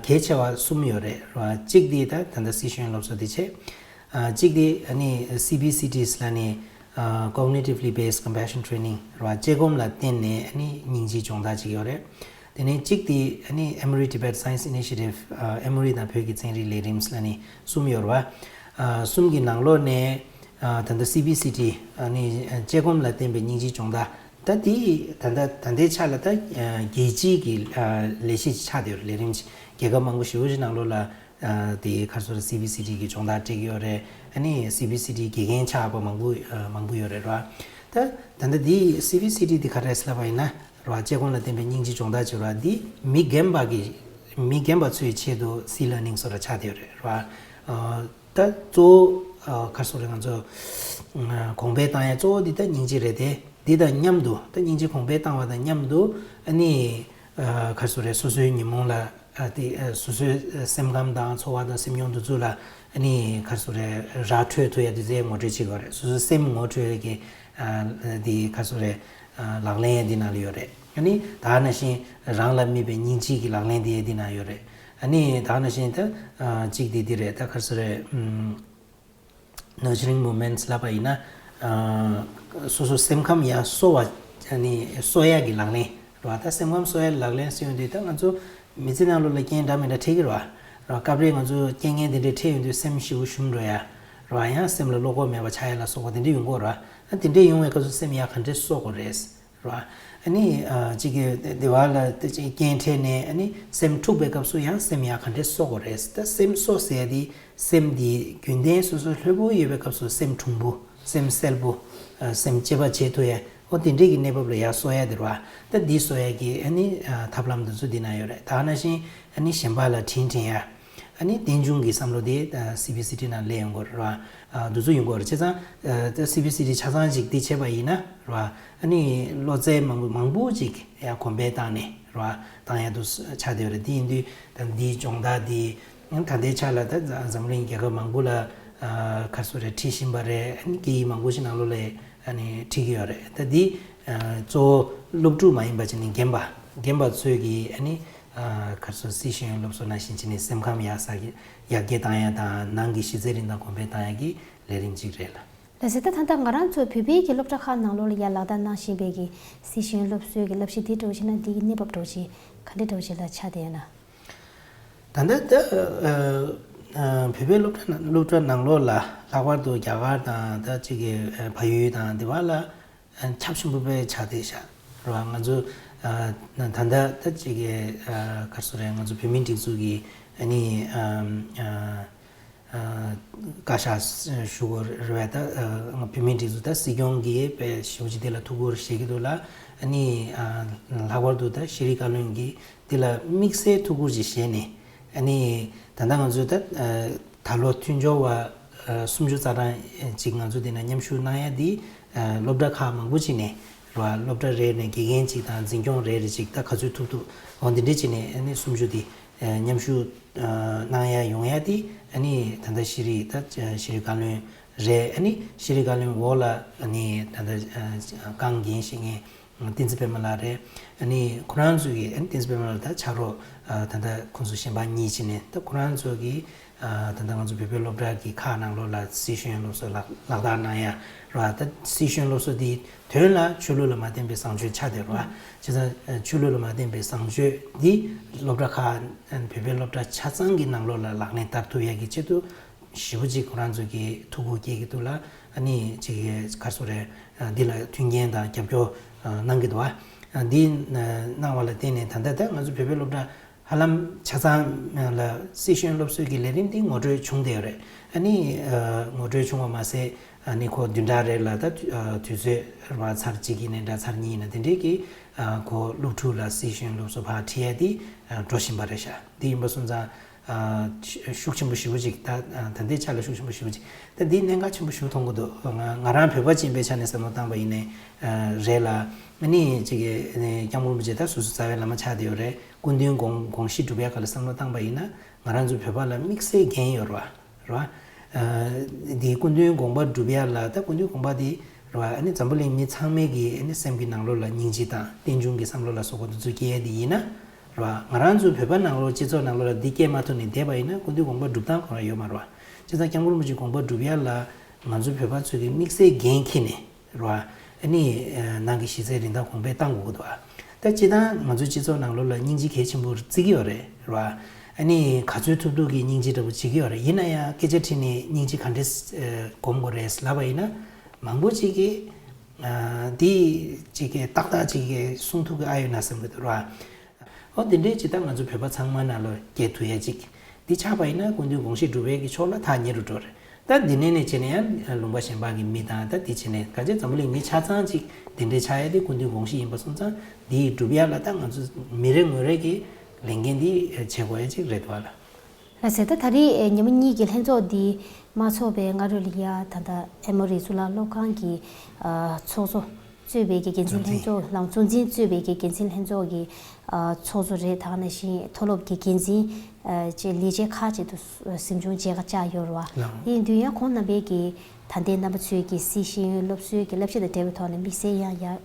གལ་ཆེ་བ་གསུམ་ཡོད་རེད། རེད་བ། གཅིག་དེ་ད་ད་ལྟ་སི་ཤེས་ཡོན་སློབ་གསོ་དེ་བྱས། ཨ། གཅིག་དེ་ཨ་ནི་སི་བི་སི་ཊི་ཟེར་ལབ་ནས། ཨ། Cognitively Based Compassion Training རེད་བ། དཔྱད་སྒོམ་ལ་བརྟེན་ནས་ཨ་ནི་སྙིང་རྗེའི་སྦྱོང་བརྡར་ཅིག་ཡོད་རེད། དེ་ནས་གཅིག་དེ་ཨ་ནི་Emory Tibet Science Initiative། ཨ། ཨེ་མོ་རི་དང་བོད་ཀྱི་ཚན་རིག་ལས་རིམ་ཟེར་ལབ་ནས་གསུམ་ཡོད་རེད་བ། ཨ། གསུམ་གྱི་ནང་ལོགས་ནས། ཨ། ད་ལྟ་སི་བི་སི་ཊི་ཨ་ནི་དཔྱད་སྒོམ་ལ་བརྟེན་པའི་སྙིང་རྗེའི་སྦྱོང་བརྡར། ད་དེ་ད་ལྟ་ད་ལྟའི་ཆ་ལ་ད་རྒྱལ་སྤྱིའི་གི་ལས་གཞི་ཆགས་བསྡད་ཡོད་རེད། ལས་རིམ་རྒྱལ་ཁབ་མང་པོ་ཞེ་པོ་ཅིག་ནང་ལོགས་ལ། ཨ། དེ་ག་རེ་ཟེར། སི་བི་སི་ཊི་གི་སྦྱོང་བརྡར་སྤྲད་ཀྱི་ཡོད་རེད། ཨ་ནི་སི་བི་སི་ཊི་དགེ་རྒན་ཆགས་པ་མང་པོ་ཨ། མང་པོ་ཡོད་རེད་ར། ད་ད་ལྟ་དེ་སི་བི་སི་ཊི་དེ་ག་རེ་ཟེར་ལབ་པ་ཡིན་ན་ར། དཔྱད་སྒོམ་ལ་བརྟེན་པའི་སྙིང་རྗེ་སྦྱོང་བརྡར་བྱེད་ར། དེ་མི་རྒན་པ་གི་མི་རྒན་པ་ཚོའི་ཆེད་དུ་སི་ལར་ནིང་བཟོ་འདྲ་ཆགས་བསྡད་ཡོད་རེད་ར། ཨ། ད་གཙོ་བོ་ཨ། ག་རེ་ཟེར་རེད། ང་ཚོ་ཨ། གོང་འཕེལ་བཏང་ཡ་གཙོ་བོ་དེ་ད་སྙིང་རྗེ་རེད་དེ། དེ་དང་མཉམ་དུ་ད་སྙིང་རྗེ་གོང་འཕེལ་བཏང་བ་དང་མཉམ་དུ་ཨ་ནི། ཨ། ག་རེ་ཟེར་རེད། སོ་སོའི་ཉོན་མོངས་ལ། ཨ། དེ། ཨ། སོ་སོའི་སེམས་ཁམས་དང་འཚོ་བ་དང་སེམས་མྱོང་དེ་ཚོ་ལ་ཨ་ནི་ག་རེ་ཟེར་རེད། ར་འཕྲོད་ཐུབ་ཡ་དེ་ཚོའི་ངོ་སྤྲོད་བྱེད་དགོས་རེད། སོ་སོའི་སེམས་ངོ་འཕྲོད་ཡ་གི། ཨ། དེ་ག་རེ་ཟེར་རེད། ཨ། ལག་ལེན་ཡ་འདི་ནང་ལ་ཡོད་རེད། ཨ་ནི་ད་ནང་བཞིན་རང་ལ་དམིགས་པའི་སྙིང་རྗེ་གི་ལག་ལེན་དེ་ཡ་འདི་ནང་ཡོད་རེད། ཨ་ནི་ད་ནང་བཞིན་ད། ཨ། གཅིག་དེ་འདི་རེད། ད་ག་རེ་ཟེར་རེད། ཨུམ། Nurturing Movements ལབ་པ་ཡིན་ན། ཨ། སོ་སོ་སེམས་ཁམས་ཡར་གསོ་བ། ཨ་ནི་གསོ་ཡག་གི་ལག་ལེན་རེད་བ། ད་སེམས་ཁམས་གསོ་ཡག་ལག་ལེན་ཟེར་ཡོང་དུས་ད་ང་ཚོ་མི་ཚེ་ནང་ལོགས་ལ་རྐྱེན་འདྲ་མི་འདྲ་འཕྲད་ཀྱི་རེད་བ། རེད་བ། སྐབས་རེ་ང་ཚོ་རྐྱེན་ངན་དེ་འདྲ་འཕྲད་ཡོང་དུས་སེམས་ཞེ་པོ་ཞུམ་འགྲོ་ཡ། རེད་བ། ཡང་སེམས་ལ་བློ་ཁོག་མེད་པ་ཆགས་ཡ་ལ་སོགས་པ་དེ་འདྲ་ཡོང་གི་ཡོད་རེད་བ། ཨ། དེ་འདྲ་ཡོང་བའི་སྐབས་སུ་སེམས་ཡར་ག་འདྲས་གསོ་དགོས་རེད། རེད་བ། ཨ་ནི། ཨ། གཅིག་གིས་དེ་བ་ལ་དེ་ཅིག་རྐྱེན་འཕྲད་ནས་ཨ་ནི་སེམས་འཁྲུགས་པའི་སྐབས་སུ་ཡང་སེམས་ཡར་ག་འདྲས་གསོ་དགོས་རེད། ད་སེམས་གསོ་ཟེར་ཡ་དེ་སེམས་དེ་རྒྱུན་ལྡན་སོ་སོ་ལྷོད་པོ་ཡོད་པའི་སྐབས་སུ་སེམས་གྲུང་པོ། སེམས་གསལ་པོ། ཨ། སེམས་གཅེས་པ་བྱེད་ཐུབ་ཡ། ཨོ། དེ་འདྲས་ཀྱི་གནས་བབ་ལ་ཡར་གསོ་ཡ་དེ་རེད་བ། ད་འདི་གསོ་ཡ་གི་ཨ་ནི། ཨ། ཐབས་ལམ་དེ་ཚོ་འདི་ན་ཡོད་རེད། ད་ནང་བཞིན་ཨ་ནི་གཞན་པ་ལ་དྲིན་དྲན་ཡ། ཨ་ནི་རྟེན་འབྱུང་གི་བསམ་བློ་དེ་ཨ་སི་བི་སི་ཊི་ནང་སླེབས་ཡོང་གི་རེད་བ། ཨ་འདུ་འཛོམས་ཡོང་གི་རེད། བྱས་ཙང་ཨ་སི་བི་སི་ཊི་ཆ་ཚང་ཅིག་འདི་བྱས་པ་ཡིན་ན་རེད་བ། ཨ་ནི་བློ་རྩལ་མང་པོ་མང་པོ་ཅིག་ཡང་གོང་འཕེལ་བཏང་ནས་རེད་བ། བཏང་ཡག་ཏུ་ཆགས་བསྡད་ཡོད་རེད། དེ་ཡིན་དུས་ད་འདིའི་སྦྱོང་བརྡར་འདི་ད་ལྟའི་ཆ་ལ་ད་འཛམ་གླིང་རྒྱལ་ཁབ་མང་པོ་ལ་ཨ་ག་རེ་ཟེར་རེད། ཁྲིད་བཞིན་པ་རེད། ཨ་ནི་སྐད་ཡིག་མང་པོ་ཞིག་ནང་ལོགས་ལ་ཨ་ནི་ཁྲིད་ཀྱི་ཡོད་རེད། ད་འདི་ཨ་གཙོ་བོ་སློབ་ཕྲུག་མ་ཡིན་པ་བྱས་ནས་རྒན་པ་རྒན་པ་ཚོས་ཀྱིས་ཨ་ནི་ཨ་ག་རེ་ཟེར་སྲིད་ཤེས་ཡོན་སློབ་གསོ་ནང་བཞིན་བྱས་ནས་སེམས་ཁམས་ཡག་ས་ཡར་རྒྱས་བཏང་ཡག་དང་ནང་གི་གཞི་རྩའི་རིན་ཐང་གོང་འཕེལ་བཏང་ཡག་གི་ལས་རིམ་གཅིག་རེད་ལ། ལགས་སེ། ད་ད་ལྟ་ང་རང་ཚོ་བོད་པའི་གི་སློབ་གྲྭ་ཁག་ནང་ལོགས་ལ་ཡར་ལག་བསྟར་གནང་བཞིན་པའི་གི་སྲིད་ཤེས་ཡོན་སློབ་གསོའི་གི་བསླབ་གཞི་དེ་འདྲ་བོ་ཞིག་ན་འདི་གི་གནས་བབ་འདྲ་བོ་ཞིག་ག་འདྲ་འདྲ་བོ་ཞིག་ལ་ཆགས་བསྡད་ཡོད་ན། ད་ལྟ་ད་ཨ་ཨ་བོད་པའི་སློབ་གྲྭ་ནང་སློབ་གྲྭ་ནང་ལོགས་ལ་ལྷག་པར་དུ་རྒྱ་གར་དང་ད་ཅིག་གི་ཨ་བལ་ཡུལ་དང་དེ་བ་ལ་ཨ་ཁྱབ་ཆེན་པོ་དཔེ་ཆགས་བསྡད་ཤག་རེད་བ། ང་ཚོ་ཨ་ད་ལྟ་ད་ཅིག་གི་ཨ་ག་རེ་ཟེར་རེད། ང་ཚོ་བོད་མིའི་སྒྲིག་འཛུགས་ཀྱི་ཨ་ནི་ཨ་ཨ་ཨ་བཀའ་ཤག་ཞུ་དགོས་རེད་བས། ད་ཨ་བོད་མིའི་སྒྲིག་འཛུགས་ད་སྲིད་སྐྱོང་གིས་དཔེ་ཞེ་པོ་ཅིག་དེ་ལ་ཐུགས་ཁུར་བཞེས་ཀྱི་འདུག་ལ། ཨ་ནི་ཨ་ལྷག་པར་དུ་ད་ཤེས་རིག་བཀའ་བློན་གྱིས་དེ་ལ་དམིགས་བསལ་ཐུགས་ཁུར་ཅིག་བཞེས་ནས། ཨ་ནི་ད་ལྟ་ང་ཚོས་ད་ཨ་ད་ལོ་མཐུན་སྦྱོར་བ་ཨ་སུམ་ཅུ་རྩ་གྲངས་ཅིག་ང་ཚོ་དེ་ན་མཉམ་ཞུགས་གནང་ཡ་དེ་ཨ་སློབ་གྲྭ་ཁག་མང་པོ་ཅིག་ནས་རེད་བ། སློབ་གྲྭ་རེ་ནས་དགེ་རྒན་ཅིག་དང་འཛིན་སྐྱོང་རེ་རེ་ཅིག་ད་ག་ཚོད་ཐུབ་ཐུབ་འོ་འདི་འདྲས་ཅིག་ནས་ཨ་ནི་སུམ་ཅུ་དེ་ཨ་མཉམ་ཞུགས་ཨ་གནང་ཡ་ཡོང་ཡ་དེ་ཨ་ནི་ད་ལྟ་ཤེས་རིག་ད་ཤེས་རིག་བཀའ་བློན་རེད། ཨ་ནི་ཤེས་རིག་བཀའ་བློན་འོག་ལ་ཨ་ནི་ད་ལྟ་ཨ་རྐང་འགན་བཞེས་མཁན་བསྟན་འཛིན་པད་མ་ལགས་རེད། ཨ་ནི་ཁོ་རང་ཚོ་གིས་ཨ་ནི་བསྟན་འཛིན་པད་མ་ལགས་ད་ཕྱག་རོགས་ཨ་ད་ལྟ་ཁོང་ཚོ་གཞན་པ་གཉིས་ཕྱིན་ནས་ད་ཁོ་རང་ཚོ་གིས་ཨ་ད་ལྟ་ང་ཚོ་བོད་པའི་སློབ་གྲྭ་གི་ཁག་ནང་ལོགས་ལ་སྲིད་ཤེས་ཡོན་སློབ་གསོ་ལག་ལག་བསྟར་གནང་ཡ་རེད་བ། ད་སྲིད་ཤེས་ཡོན་སློབ་གསོ་འདི་དོན་ལ་ཆོས་ལུགས་ལ་མ་བརྟེན་པའི་བཟང་སྤྱོད་ཆགས་བསྡད་རེད་བ། བྱས་ཙང་ཆོས་ལུགས་ལ་མ་བརྟེན་པའི་བཟང་སྤྱོད་འདི་སློབ་གྲྭ་ཁག་བོད་པའི་སློབ་གྲྭ་ཆ་ཚང་གི་ནང་ལོགས་ལ་ལག་ལེན་བསྟར་ཐུབ་ཡ་གི་ཆེད་དུ་ཞེ་པོ་ཅིག་ཁོ་རང་ཚོ་གིས་ཐུགས་ཁུར་བསྐྱེད་ཀྱི་འདུག་ལ། ཨ་ནི་ཅིག་ག་རེ་ཟེར་རེད། འདི་ལ་མཐུན་རྐྱེན་དང་རྒྱབ་སྐྱོར་གནང་གི་འདུག་བ། འདི་གནང་བ་ལ་བརྟེན་ནས་ད་ལྟ་ད་ང་ཚོ་བོད་པའི་སློབ་གྲྭ་ཧ་ལམ་ཆ་ཚང་ལ་སྲིད་ཤེས་ཡོན་སློབ་གསོའི་གི་ལས་རིམ་འདི་ངོ་སྤྲོད་བྱུང་བསྡད་ཡོད་རེད། ཨ་ནི་ངོ་སྤྲོད་བྱུང་བ་མ་ཟད་ཨ་ནི་ཁོ་བདུན་ཕྲག་རེ་ལ་ད་དུས་ཚོད་རེ་བ་ཚར་གཅིག་ཡིན་ནའི་འདྲ་ཚར་གཉིས་ཡིན་ན་དེ་འདྲས་ཀྱི་ཁོ་སློབ་ཕྲུག་ལ་སྲིད་ཤེས་ཡོན་སློབ་གསོ་ཕར་ཁྲིད་ཡ་འདི་འགྲོ་བཞིན་པ་རེད་ཤག་འདི་ཡིན་པ་སོང་ཙང་། ཤུགས་ཆེན་པོ་ཞེ་པོ་ཅིག་ད་ད་ལྟའི་ཆ་ལ་ཤུགས་ཆེན་པོ་ཞེ་པོ་ཅིག་ད་འདི་གནད་འགག་ཆེན་པོ་ཞེ་པོ་མཐོང་གི་འདུག་ང་ང་རང་བོད་པ་ཅིག་ཡིན་པའི་ཆ་ནས་བསམ་བློ་བཏང་པ་ཡིན་ནའི་རེད་ལ། ཨ་ནི་ཅིག་སྐྱབས་མགོན་རིན་པོ་ཆེ་ད་སོ་སོ་རྩ་བའི་བླ་མ་ཆགས་བསྡད་ཡོད་རེད། སྐུ་མདུན་དགོངས་དགོངས་གཞི་སྒྲུབ་ཡ་ག་ལ་བསམ་བློ་བཏང་པ་ཡིན་ན་ང་རང་ཚོ་བོད་པ་ལ་དམིགས་བསལ་འགན་ཡོད་རེད་བ། རེད་བ། འདི་སྐུ་མདུན་དགོངས་པ་སྒྲུབ་ཡ་ལ་ད་སྐུ་མདུན་དགོངས་པ་འདི་རེད་བ། ཨ་ནི་འཛམ་བུ་གླིང་མི་ཚང་མའི་གི་ཨ་ནི་སེམས་ཀྱི་ནང་ལོགས་ལ་སྙིང་རྗེ་དང་རྟེན་འབྱུང་གི་བསམ་བློ་ལ་སོགས་པ་འདི་ཚོ་སྐྱེ་ཡ་འདི་ཡིན་ན། རེད་བ། ང་རང་ཚོའི་བོད་པ་ནང་ལོགས་སྤྱི་ཚོགས་ནང་ལོགས་ལ་འདི་སྐྱེས་མ་ཐུབ་ནས་བསྡད་པ་ཡིན་ན་སྐུ་མདུན་དགོངས་པ་སྒྲུབ་སྟངས་ཁོ་རང་ཡོད་མ་རེད་བ། བྱས་ཙང་སྐྱབས་མགོན་རིན་པོ་ཆེའི་དགོངས་པ་སྒྲུབ་ཡ་ལ་ང་ཚོའི་བོད་པ་ཚོས་ཀྱི་དམིགས་བསལ་འགན་འཁྱེར་ནས་རེད་བ། ཨ་ནི་ནང་གི་གཞི་རྩའི་རིན་ཐང་གོང་འཕེལ་གཏང་དགོས་ཀྱི་འདུག་བ། ད་སྤྱིར་བཏང་ང་ཚོའི་སྤྱི་ཚོགས་ནང་ལོགས་ལ་སྙིང་རྗེ་གལ་ཆེན་པོ་བརྩི་གི་ཡོད་རེད་རེད་བ། ཨ་ནི་ག་ཚོད་ཐུབ་ཐུབ་ཀྱི་སྙིང་རྗེ་འདྲ་པོ་བྱེད་ཀྱི་ཡོད་རེད། ཡིན་ན་ཡང་སྐད་ཆ་དྲིས་ནས་སྙིང་རྗེ་ག་འདྲས་སྒོམ་དགོས་རེད་ལབ་པ་ཡིན་ན་མང་པོ་ཅིག་གིས་འདི་ཅིག་གི་ཏག་ཏག་ཅིག་གི་གསུང་ཐུབ་ཀྱི་ཨ་ཡོད་ན་བསམ་གྱི་འདུག་རེད་བ། ཨོ་དེ་འདྲའི་ཅིག་ད་ང་ཚོ་བོད་པ་ཚང་མ་ནང་ལོགས་སྐྱེས་ཐུབ་ཡ་ཅིག་འདི་ཆགས་པ་ཡིན་ན་སྐུ་མདུན་དགོངས་གཞི་སྒྲུབ་པའི་གི་ཕྱོགས་ལ་ཐག་ཉེ་རུ་འགྲོ་རེད། ད་འདི་ནས་ནས་བྱས་ནས་ཡང་ལུང་པ་གཞན་པ་གི་མི་དང་ད་འདི་བྱས་ནས་ག་ཚོད་འཛམ་བུ་གླིང་མི་ཆ་ཚང་ཅིག་འདི་འདྲའི་ཆགས་ཡ་དེ་སྐུ་མདུན་དགོངས་གཞི་ཡིན་པ་སོང་ཙང་འདི་སྒྲུབ་ཡ་ལ་ད་ང་ཚོ་མི་རེ་ངོ་རེ་གི་ལས་འགན་འདི་བྱེད་དགོས་ཡ་ཅིག་རེད་འདུག་ཨ་ལ། ལགས་སེ། ད་ད་རེས་ཉིན་མོ་གཉིས་ཀྱི་ལྷན་ཚོགས་འདི་མ་ཚོགས་པའི་སྔ་རོལ་ལ་ཡ་ད་ལྟ་ཨེ་མོ་རི་གཙུག་ལག་སློབ་ཁང་གི་ཚོགས་གཙོ་གཙོས་པའི་གི་འགན་འཛིན་ལྷན་ཚོགས་ལམ་གཙོ་འཛིན་གཙོས་པའི་གི་འགན་འཛིན་ལྷན་ཚོགས་ཀྱི་ཚོགས་གཙོ་རེད། ད་ག་ནང་བཞིན་མཐོ་སློབ་ཀྱི་འགན་འཛིན་བཅས་ལས་བྱེད་ཁག་ཅིག་ཏུ་གཟིམ་ཆུང་མཇལ་ཁ་བཅར་ཡོད་རེད་བ། དེ་ཡིན་དུས་ཡང་ཁོང་རྣམ་པས་ཀྱི་ད་ལྟའི་རྣམ་པ་ཚོའི་གི་སྲིད་ཤེས་ཡོན་སློབ་གསོའི་གི་བསླབ་བྱ་དང་འབྲེལ་བའི་ཐོག་ནས་དམིགས་བསལ་ཡང་ཡ་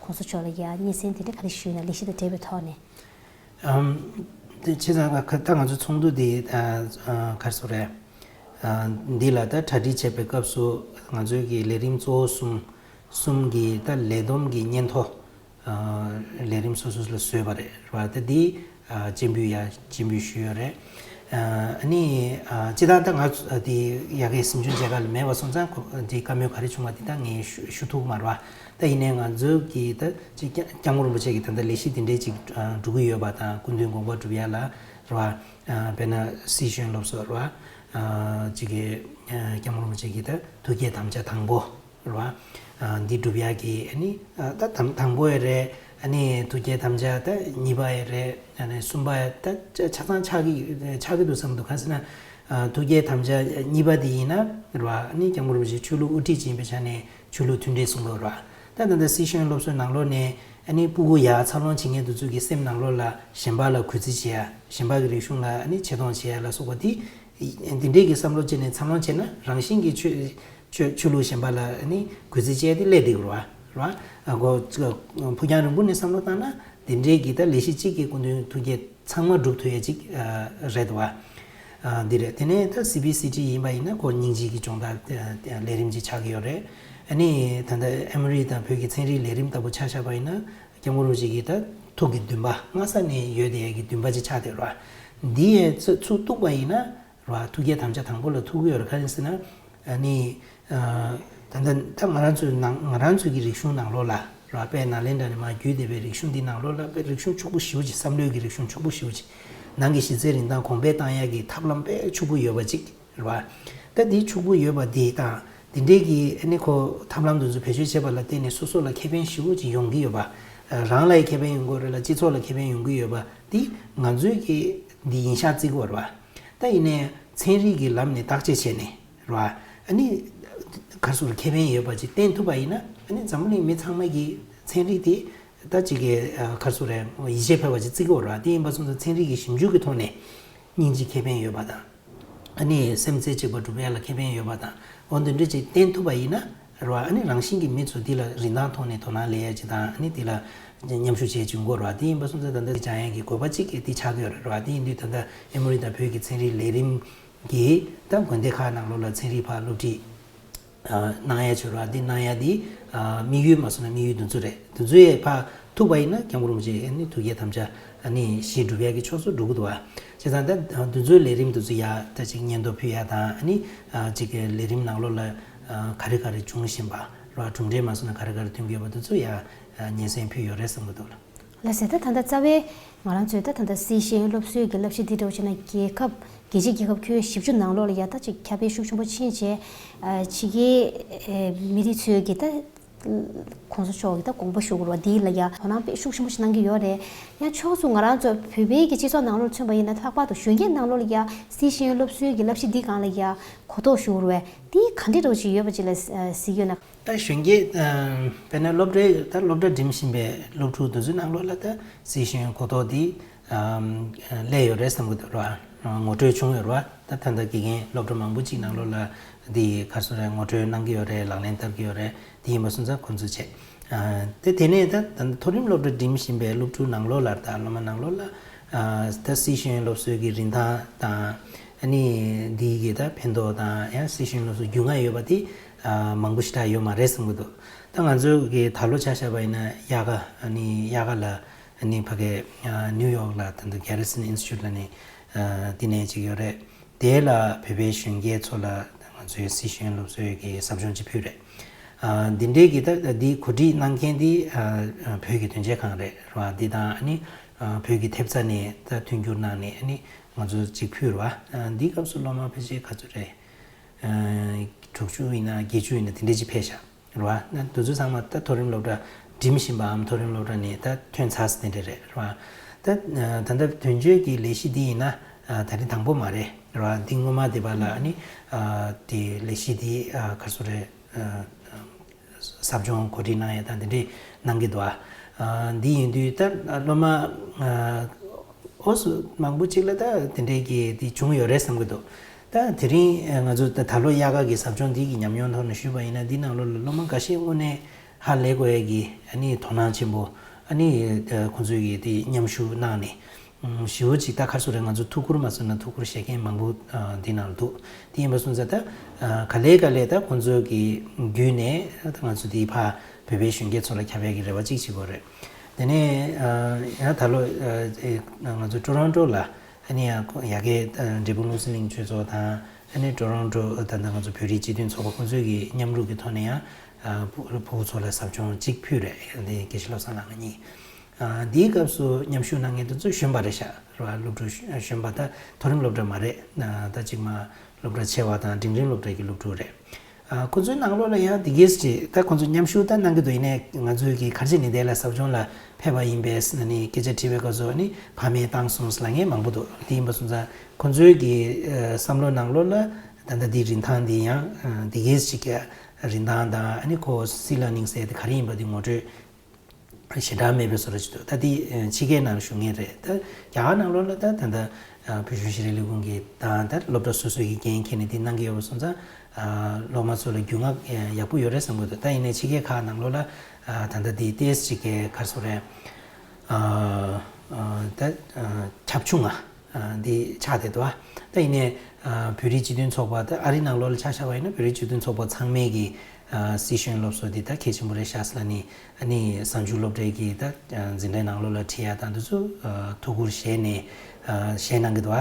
གོང་ས་མཆོག་ལ་ཡ་སྙན་སེང་དེ་འདྲ་ག་རེ་ཞུས་ན་ལས་གཞི་དང་འབྲེལ་བའི་ཐོག་ནས། ཨམ། དེ་བྱས་ཙང་ད་ང་ཚོ་ཚོགས་འདུ་འདི་ཨ་ཨ་ག་རེ་ཟེར་རེད། ཨ་འདི་ལ་ད་གྲ་སྒྲིག་བྱེད་པའི་སྐབས་སུ་ང་ཚོའི་གི་ལས་རིམ་གཙོ་བོ་གསུམ་གསུམ་གྱི་ད་ལས་བསྡོམས་ཀྱི་སྙན་ཐོ་ཨ་ལས་རིམ་སོ་སོ་ལ་བཟོས་པ་རེད་རེད་བ། ད་འདི་ཨ་སྤྱན་འབུལ་ཡ་སྤྱན་འབུལ་ཞུས་ཡོད་རེད། ཨ་ནི་ཨ་སྤྱིར་བཏང་ད་ང་ཚོ་འདི་ཡ་གི་གཟིམ་ཆུང་མཇལ་ཁ་ལ་མེད་པ་སོང་ཙང་ཁོ་འདི་བཀའ་མོལ་ག་རེ་བྱུང་བ་འདི་ད་ངས་ཞུ་ཞུ་ཐུབ་ཀྱི་མ་རེད་བ། ད་ཡིན་ནའི་ང་ཚོ་གི་ད་ཅིག་སྐྱབས་སྐྱབས་མགོན་རིན་པོ་ཆེ་གི་ད་ལྟ་ལས་གཞི་འདི་འདྲའི་ཅིག་ཨ་འགྲོ་གི་ཡོད་པ་དང་སྐུ་མདུན་དགོངས་པ་སྒྲུབ་ཡ་ལ་རེད་བ། ཨ་དཔེར་ན་སྲིད་ཤེས་ཡོན་སློབ་གསོ་རེད་བ། ཨ་ཅིག་གི་ཨ་སྐྱབས་མགོན་རིན་པོ་ཆེ་གི་ད་ཐུགས་བསྐྱེད་དམ་བཅའ་དང་པོ་རེད་བ། ཨ་འདི་སྒྲུབ་ཡ་གི་ཨ་ནི་ཨ་ད་དང་དང་པོ་ཡ་རེད། ཨ་ནི་ཐུགས་བསྐྱེད་དམ་བཅའ་ད་གཉིས་པ་ཡ་རེད། ཨ་ནི་གསུམ་པ་ཡ་ད་ཆ་ཚང་ཆགས་ཀྱི་ཆགས་ཀྱི་འདུག་བསམ་འདུག་གང་ཟེར་ན། ཨ་ཐུགས་བསྐྱེད་དམ་བཅའ་གཉིས་པ་དེ་ཡིན་ན་རེད་བ། ཨ་ནི་སྐྱབས་མགོན་རིན་པོ་ཆེ་ཆོས་ལུགས་དབུ་ཁྲིད་ཅིག་ཡིན་པའི་ཆ་ནས་ཆོས་ལུགས་མཐུན་སྒྲིལ་གསུང་གི་ཡོད་རེད་བ། ད་ད་ལྟ་སྲིད་གཞུང་སློབ་གསོའི་ནང་ལོགས་ནས་ཨ་ནི་སྤུ་གུ་ཡར་འཚར་ལོངས་བྱེད་མཁན་དེ་ཚོ་གི་སེམས་ནང་ལོགས་ལ་གཞན་པ་ལ་གུས་བརྩི་བྱེད་ཡ། གཞན་པ་གི་རིག་གཞུང་ལ་ཨ་ནི་ཆེ་མཐོང་བྱེད་ཡ་ལ་སོགས་པ་དེ། འདི་འདྲའི་གི་བསམ་བློ་བྱས་ནས་འཚར་ལོངས་བྱས་ན་རང་བཞིན་གྱིས་ཆོས་ཆོས་ཆོས་ལུགས་གཞན་པ་ལ་ཨ་ནི་གུས་བརྩི་བྱས་ཏེ་སླེབས་བསྡད་ཀྱི་རེད་བ། རེད་བ། ཨ་ཁོ་ཕུགས་རྒྱང་རིང་པོ་ནས་བསམ་བློ་བཏང་ན་འདི་འདྲའི་གི་ད་ལས་གཞི་གཅིག་གི་སྐུ་མདུན་ཐུགས་བསྐྱེད་ཚང་མ་འགྲུབ་ཐུབ་ཡ་གཅིག་རེད་བ། འདི་རེད། དེ་ནས་ད་སི་བི་སི་ཊི་ཡིན་པ་ཡིན་ན་ཁོ་སྙིང་རྗེ་གི་སྦྱོང་བརྡར་ལས་རིམ་ཅིག་ཆགས་ཀྱི་ཡོད་རེད། ཨ་ནི་ད་ལྟ་ཨ་མོ་རི་དང་བོད་ཀྱི་ཚན་རིག་ལས་རིམ་ལྟ་བུ་ཆ་བཞག་པ་ཡིན་ན། སྐྱབས་མགོན་རིན་པོ་ཆེ་གི་ད་ཐུགས་ཀྱི་འདུན་པ་སྔ་ས་ནས་ཡོད་བསྡད་ཡ་གི་འདུན་པ་ཅིག་ཆགས་བསྡད་རེད་བ། འདི་ཡའི་ཚུ་ཚུགས་གཏུགས་པ་ཡིན་ན་རེད་བ། ཐུགས་བསྐྱེད་དམ་བཅའ་དང་པོ་ལ་ཐུག་གི་ཡོད་རེད། ག་རེ་ཟེར་ན། ཨ་ནི། ད་ལྟ་ད་ང་རང་ཚོའི་ནང་ང་རང་ཚོའི་གི་རིག་གཞུང་ནང་ལོགས་ལ་རེད་བ། དཔལ་ནཱ་ལེནྡྲ་ནས་མར་བརྒྱུད་བསྡད་པའི་རིག་གཞུང་འདི་ནང་ལོགས་ལ་དཔེ་རིག་གཞུང་ཕྱུག་པོ་ཞེ་པོ་ཅིག་བསམ་བློའི་གི་རིག་གཞུང་ཕྱུག་པོ་ཞེ་པོ་ཅིག་ནང་གི་གཞི་རྩའི་རིན་ཐང་གོང་འཕེལ་བཏང་ཡ་གི་ཐབས་ལམ་དཔེ་ཕྱུག་པོ་ཡོད་པ་ཅིག་རེད་བ། ད་འདི་ཕྱུག་པོ་ཡོད་པ་འདི་དང་འདི་འདྲའི་གི་ཨ་ནི་ཁོ་ཐབས་ལམ་འདི་ཚོ་བེད་སྤྱོད་བྱེད་པ་ལ་བརྟེན་ནས་སོ་སོ་ལ་ཁེ་ཕན་ཞེ་པོ་ཅིག་ཡོང་གི་ཡོད་པ། རང་ལ་ཡང་ཁེ་ཕན་ཡོང་གི་ཡོད་རེད་ལ་སྤྱི་ཚོགས་ལ་ཁེ་ཕན་ཡོང་གི་ཡོད་པ་འདི་ང་ཚོས་ཀྱི་འདི་ཡིན་ཤག་བརྩི་གི་ཡོད་རེད་བ། ད་ཡིན་ནའི་ཚན་རིག་གི་ལམ་ནས་བརྟག་དཔྱད་བྱས་ནས་རེད་བ། ཨ་ནི་ག་རེ་ཟེར་ཁེ་ཕན་ཡོད་པ་ཅིག་བསྟན་ཐུབ་པ་ཡིན་ན་ཨ་ནི་འཛམ་བུ་གླིང་མི་ཚང་མ་གི་ཚན་རིག་དེ་ད་ཅིག་གི་ག་རེ་ཟེར་ཡིད་ཆེས་འཕེར་བ་ཅིག་བརྩི་གི་ཡོད་རེད་བ། དེ་ཡིན་པ་སོང་ཙང་ཚན་རིག་གི་ཞིབ་འཇུག་གི་ཐོག་ནས། སྙིང་རྗེ་ཁེ་ཕན་ཡོད་པ་དང་། ཨ་ནི་སེམས་རྩེ་གཅིག་པ་སྒྲུབ་ཡ་ལ་ཁེ་ཕན་ཡོད་པ་དང་། འོ་འདི་འདྲ་ཅིག་བསྟན་ཐུབ་པ་ཡིན་ན་རེད་བ། ཨ་ནི་རང་བཞིན་གྱིས་མི་ཚོ་འདི་ལ་རིན་ཐང་ཐོག་ནས་དོ་སྣང་སླེབས་ཡ་ཅིག་དང་ཨ་ནི་འདི་ལ་མཉམ་ཞུགས་བྱེད་བཅུག་དགོས་རེད་བ། དེ་ཡིན་པ་སོང་ཙང་ད་ལྟ་སྦྱང་ཡ་གི་དགོས་པ་གཅིག་གི་འདི་ཆགས་ཀྱི་ཡོད་རེད་བ། དེ་ཡིན་དུས་ད་ལྟ་ཨ་མོ་རི་དང་བོད་ཀྱི་ཚན་རིག་ལས་རིམ་གྱིས་ད་དགོན་སྡེ་ཁག་ནང་ལོགས་ལ་ཚན་རིག་པ་སློབ་ཁྲིད། གནང་ཡ་བྱོས་ར། འདི་གནང་ཡ་འདི་དམིགས་ཡུལ་མ་སོང་ན་དམིགས་ཡུལ་འདི་ཚོ་རེད། འདི་ཚོ་ཡས་ཕར་ཐུག་པ་ཡིན་ན་སྐྱབས་མགོན་རིན་པོ་ཆེ་ནི་ཐུགས་བསྐྱེད་དམ་བཅའ་ནི་གཞི་འགྲུབ་ཡ་གི་ཕྱོགས་སུ་འགྲོ་གི་འདུག་བ། བྱས་ཙང་ད་འདི་ཚོའི་ལས་རིམ་འདི་ཚོ་ཡ་ད་ཅིག་སྙན་ཐོ་ཕུལ་ཡ་དང་ནི་ཅིག་ལས་རིམ་ནང་ལོགས་ལ་ག་རེ་ག་རེ་བྱུང་བཞིན་པ་ར། གྲུབ་འབྲས་མ་སོང་ན་ག་རེ་ག་རེ་ཐོན་གྱི་ཡོད་པ་འདི་ཚོ་ཡ་སྙན་སེང་ཕུལ་ཡོད་རེད་བསམ་གི་འདུག་ལ། ལགས་སོ། ད་ད་ལྟ་རྩ་བའི་ང་རང་ཚོའི་ད་ད་ལྟ་སྲིད་ཤེས་ཡོན་སློབ་གསོའི་གི་བསླབ་གཞི་འདི་འདྲ་བོ་བྱས་ན་རྒྱལ་ཁབ་རྒྱལ་སྤྱིའི་རྒྱལ་ཁབ་ཁྱོན་བཞི་བཅུ་ནང་ལོགས་ལ་ཡ་ད་ཅིག་ཁྱབ་སྤེལ་ཤུགས་ཆེན་པོ་ཕྱིན་བྱས། ཕྱི་རྒྱལ་མི་རིགས་ཚོའི་གི་ད་གོང་ས་མཆོག་གི་ད་དགོངས་པ་ཞུ་དགོས་རེད་བ། འདི་ལ་ཡ་དོ་སྣང་དཔེ་ཤུགས་ཆེན་པོ་ཞིག་གནང་གི་ཡོད་རེད། ཡང་ཕྱོགས་སུ་ང་རང་ཚོ་བོད་པའི་གི་སྤྱི་ཚོགས་ནང་ལོགས་མཚོན་པ་ཡིན་ན་ལྷག་པར་དུ་གཞོན་སྐྱེས་ནང་ལོགས་ལ་ཡ་སྲིད་ཤེས་ཡོན་སློབ་གསོའི་གི་བསླབ་གཞི་འདི་སྒང་ལ་ཡ་གོ་རྟོགས་ཞུ་དགོས་རེད་བ། འདི་ག་འདྲ་འདྲ་བོ་ཞིག་ཡོད་པ་ཅིག་ལ་གཟིགས་ཡོད་ན། ད་གཞོན་སྐྱེས་དཔེར་ན་སློབ་གྲྭའི་ད་སློབ་གྲྭ་འགྲིམ་བཞིན་པའི་སློབ་ཕྲུག་དེ་ཚོའི་ནང་ལོགས་ལ་ད་སྲིད་ཤེས་ཡོན་གོ་རྟོགས་འདི་སླེབས་ཡོད་རེད་བསམ་གི་འདུག་ར། ངོ་སྤྲོད་བྱུང་ཡོད་ར། ད་ད་ལྟ་དགེ་རྒན་སློབ་གྲྭ་མང་པོ་ཅིག་ནང་ལོགས་ལ་འདི་ག་རེ་ཟེར་རེད། ངོ་སྤྲོད་གནང་གི་ཡོད་རེད། ལག་ལེན་བསྟར་གི་ཡོད་རེད། དེ་ཡིན་པ་སོང་ཙང་ཁོང་ཚོ་བྱས། དེ་དེ་ནས་ད་ད་མཐོ་རིམ་སློབ་གྲྭ་འགྲིམ་བཞིན་པའི་སློབ་ཕྲུག་ནང་ལོགས་ལ་ད་སློབ་མ་ནང་ལོགས་ལ་ད་སྲིད་ཤེས་ཡོན་སློབ་གསོའི་གི་རིན་ཐང་དང་ཨ་ནི་འདི་གི་ད་ཕན་ཐོགས་དང་ཡང་སྲིད་ཤེས་ཡོན་སློབ་གསོ་རྒྱུས་མངའ་ཡོད་པ་དེ་མང་པོ་ཞེ་དྲག་ཡོད་མ་རེད་བསམ་གི་འདུག་ད་ང་ཚོ་གི་ད་ལོ་ཆ་བཞག་པ་ཡིན་ན་དབྱར་ཁ་ཨ་ནི་དབྱར་ཁ་ལ་ཨ་ནི་ཕ་གི་ནིའུ་ཡོག་ལ་ད་ལྟ་Garrison Institute་ལ་ནི་དེ་ནས་ཅིག་ཡོད་རེད། དེ་ལ་བོད་པའི་གཞོན་སྐྱེས་ཚོ་ལ་ང་ཚོའི་སྲིད་ཤེས་ཡོན་སློབ་གསོའི་གི་ཟབ་སྦྱོང་ཅིག་ཕུལ་རེད། འདི་འདྲའི་གི་ད་འདི་གོ་སྒྲིག་གནང་མཁན་འདི་བོད་ཀྱི་དོན་གཅོད་ཁང་རེད་ར། འདི་དང་ཨ་ནི་བོད་ཀྱི་ཐེབས་རྩ་ནས་ད་མཐུན་འགྱུར་གནང་ནས་ཨ་ནི་ང་ཚོ་ཅིག་ཕུལ་ར། འདིའི་སྐབས་སུ་སློབ་མ་ཕལ་ཆེར་ག་ཚོད་རེད། དྲུག་ཅུ་ཡིན་ན་བརྒྱད་ཅུ་ཡིན་ན་དེ་འདྲ་ཅིག་ཕེབས་ཤག་རེད་བ། ན་དུས་ཚོད་ཚང་མ་ད་མཐོ་རིམ་སློབ་གྲྭ་འགྲིམ་བཞིན་པའམ་མཐོ་རིམ་སློབ་གྲྭ་ནས་ད་ཐོན་ཚར་ཟིན་དེ་འདྲ་རེད་རེད་བ། ད་ད་ལྟ་དོན་གཅོད་ཀྱི་ལས་གཞི་འདི་ཡིན་ན་ད་རིང་དང་པོ་མ་རེད་རེད་བ། འདི་སྔོན་མ་དེ་བ་ལ་ཨ་ནི་དེ་ལས་གཞི་འདི་ག་ཚོད་རེད། ཟབ་སྦྱོང་གོ་སྒྲིག་གནང་ཡ་དང་དེ་འདྲས་གནང་གི་འདུག་ཨ། འདི་ཡིན་དུས་ད་སློབ་མ་ཨོ་སུ་མང་པོ་ཅིག་ལ་ད་དེ་འདྲས་ཀྱི་འདི་བྱུང་ཡོད་རེད་བསམ་གི་འདུག་ད་དེ་རིང་ང་ཚོ་ད་ད་ལོ་དབྱར་ཁ་གི་ཟབ་སྦྱོང་འདི་གི་ཉམས་མྱོང་ཐོག་ནས་ཞུས་པ་ཡིན་ན་འདི་ནང་ལོགས་ལ་སློབ་མ་འགའ་ཤས་དངོས་གནས་ཧ་ལས་དགོས་ཡ་གི་ཨ་ནི་དོ་སྣང་ཆེན་པོ་ཨ་ནི་ཁོང་ཚོས་ཀྱི་འདི་མཉམ་ཞུགས་གནང་ནས། ཞེ་པོ་ཅིག་ད་ག་རེ་ཟེར་རེད། ང་ཚོ་ཐུགས་ཁུར་མ་སོང་ན་ཐུགས་ཁུར་བཞེས་མཁན་མང་པོ་འདི་ནང་ལ་འདུག་དེ་ཡིན་པ་སོང་ཙང་ད་ག་ལེ་ག་ལེ་ད་ཁོང་ཚོ་གི་བརྒྱུད་ནས་ད་ང་ཚོ་འདི་ཕར་བོད་པའི་གཞོན་སྐྱེས་ཚོ་ལ་ཁྱབ་ཡག་གི་རེ་བ་ཅིག་བྱེད་དགོས་རེད། དེ་ནས་ཡང་ད་ལོ་ང་ཚོ་ཊོ་རོན་ཊོ་ལ་ཨ་ནི་ཡང་ཡ་གི་འབྲས་སྤུངས་བློ་གསལ་གླིང་ཆོས་ཚོགས་དང་ཨ་ནི་ཊོ་རོན་ཊོ་ད་ལྟ་ང་ཚོ་བོད་རིགས་སྤྱི་མཐུན་ཚོགས་པ་ཁོང་ཚོས་ཀྱི་མཉམ་རུབ་ཀྱི་ཐོག་ནས་ཡང་ཕྲུ་གུ་ཚོ་ལ་ཟབ་སྦྱོང་གཅིག་ཕུལ་རེད། འདི་དགེ་བཤེས་བློ་བཟང་ལགས་ང་གཉིས། འདིའི་སྐབས་སུ་མཉམ་ཞུགས་གནང་མཁན་དེ་ཚོ་གཞོན་པ་རེད་ཤག་རེད་བ། སློབ་ཕྲུག་གཞོན་པ་ད་མཐོ་རིམ་སློབ་གྲྭ་མ་རེད། ད་ཅིག་མ་སློབ་གྲྭ་ཆེ་བ་དང་འབྲིང་རིམ་སློབ་གྲྭ་གི་སློབ་ཕྲུག་རེད། ཁོ་ཚོའི་ནང་ལོགས་ལ་ཡང་འདི་གས་ཅིག་ད་ཁོ་ཚོ་མཉམ་ཞུགས་ད་གནང་གི་འདུག་ཡིན་ནའི་ང་ཚོའི་གི་ག་རེ་ནི་དེ་ལ་ཟབ་སྦྱོང་ལ་ཕེབས་པ་ཡིན་པས་ནི་སྐད་ཆ་དྲིས་པའི་སྐབས་སུ་ནི་ཕ་མས་བཏང་སོང་ལབ་མཁན་མང་པོ་འདུག་དེ་ཡིན་པ་སོང་ཙང་ཁོ་ཚོའི་གི་བསམ་བློ་ནང་ལོགས་ལ་ད་ལྟ་འདི་རིན་ཐང་འདི་ཡང་འདི་གས་ཅིག་གི་རིན་ཐང་དང་ཨ་ནི་ཁོ་སྲིད་ལ་གནང་ཟེར་དེ་ག་རེ་ཡིན་པ་འདི་ངོ་སྤྲོད་ཞེ་དྲག་མེད་པའི་བཟོ་འདྲ་ཅིག་འདུག་ད་འདི་ཕྱི་རྒྱལ་ནང་ཞུ་མཁན་རེད། ད་རྒྱ་གར་ནང་ལོགས་ལ་ད་ད་ལྟ་བོད་གཞུང་ཤེས་རིག་ལས་ཁུངས་ཀྱི་དང་ད་སློབ་གྲྭ་སོ་སོའི་གི་འགན་འཁྱེར་ནས་འདི་གནང་གི་ཡོད་པ་སོང་ཙང་སློབ་མ་ཚོ་ལ་རྒྱུས་མངའ་ཡག་པོ་ཡོད་རེད་བསམ་གི་འདུག་ད་ཡིན་ནའི་ཕྱི་རྒྱལ་ཁག་ནང་ལོགས་ལ་ད་ལྟ་འདི་ཏེས་ཅིག་གི་ག་རེ་ཟེར་རེད། ད་ཁྱབ་ཆུང་ང་འདི་ཆགས་བསྡད་འདུག་ད་ཡིན་ནའི་བོད་རིགས་སྤྱི་མཐུན་ཚོགས་པ་ད་ཨ་རི་ནང་ལོགས་ལ་ཆ་བཞག་པ་ཡིན་ན་བོད་རིགས་སྤྱི་མཐུན་ཚོགས་པ་ཚང་མའི་གི་སྲིད་གཞུང་སློབ་གསོ་འདི་ད་གལ་ཆེན་པོ་རེད་ཤག་ཟེར་ལབ་ནི། ཨ་ནི་གཟའ་མཇུག་སློབ་གྲྭའི་གི་ད་འཛིན་གྲྭའི་ནང་ལོགས་ལ་ཁྲིད་ཡ་དང་འདི་ཚོ་ཐུགས་ཁུར་བཞེས་ནས་བཞེས་གནང་གི་འདུག་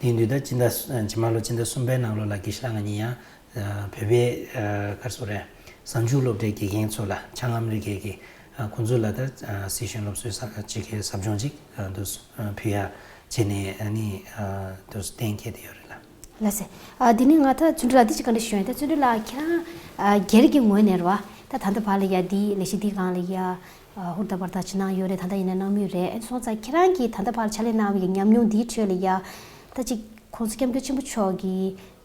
དེ་ཡིན་དུས་ད་སྤྱི་ཟླ་རྗེས་མ་ལོ་སྤྱི་ཟླ་གསུམ་པའི་ནང་ལོགས་ལ་དགེ་བཤེས་ལགས་ང་གཉིས་ཡང་བོད་པའི་ག་རེ་ཟེར་རེད། གཟའ་མཇུག་སློབ་གྲྭའི་དགེ་རྒན་ཚོ་ལ་བྱང་ཨ་མི་རི་ཀའི་གི་ཁོང་ཚོ་ལ་ད་སྲིད་གཞུང་སློབ་གསོའི་ཅིག་གི་ཟབ་སྦྱོང་ཅིག་འདུག་ཕུལ་ཡ་བྱས་ནས་ཨ་ནི་འདུག་གཏན་འཁེལ་བསྡད་ཡོད་རེད་ལ། ལགས་སེ། ཨ་དེ་ནས་ང་ད་བརྩོན་འགྲུས་ལགས་འདི་ཅིག་བཀའ་འདྲི་ཞུ་ཡ་ཡིན། ད་བརྩོན་འགྲུས་ལགས་ཁྱེད་རང་ཨ་སྒེར་གྱི་ངོས་ནས་རེད་བ། ད་ད་ལྟ་བར་ལ་ཡ་འདི་ལས་གཞི་འདི་སྒང་ལ་ཡ་ཨ་ཧུར་ཐག་པར་ཐག་ཅིག་གནང་ཡོད་རེད། ད་ལྟ་ཡིན་ན་གནང་མུས་རེད། ཨ་ནི་སོང་ཙང་ཁྱེད་རང་གིས་ད་ལྟ་བར་ཕྱག་ལས་གནང་བའི་ཉམས་མྱོང་འདིའི་ཁྲོད་ལ་ཡ་ད་ཅིག་༸གོང་ས་༸སྐྱབས་མགོན་ཆེན་པོ་མཆོག་གི་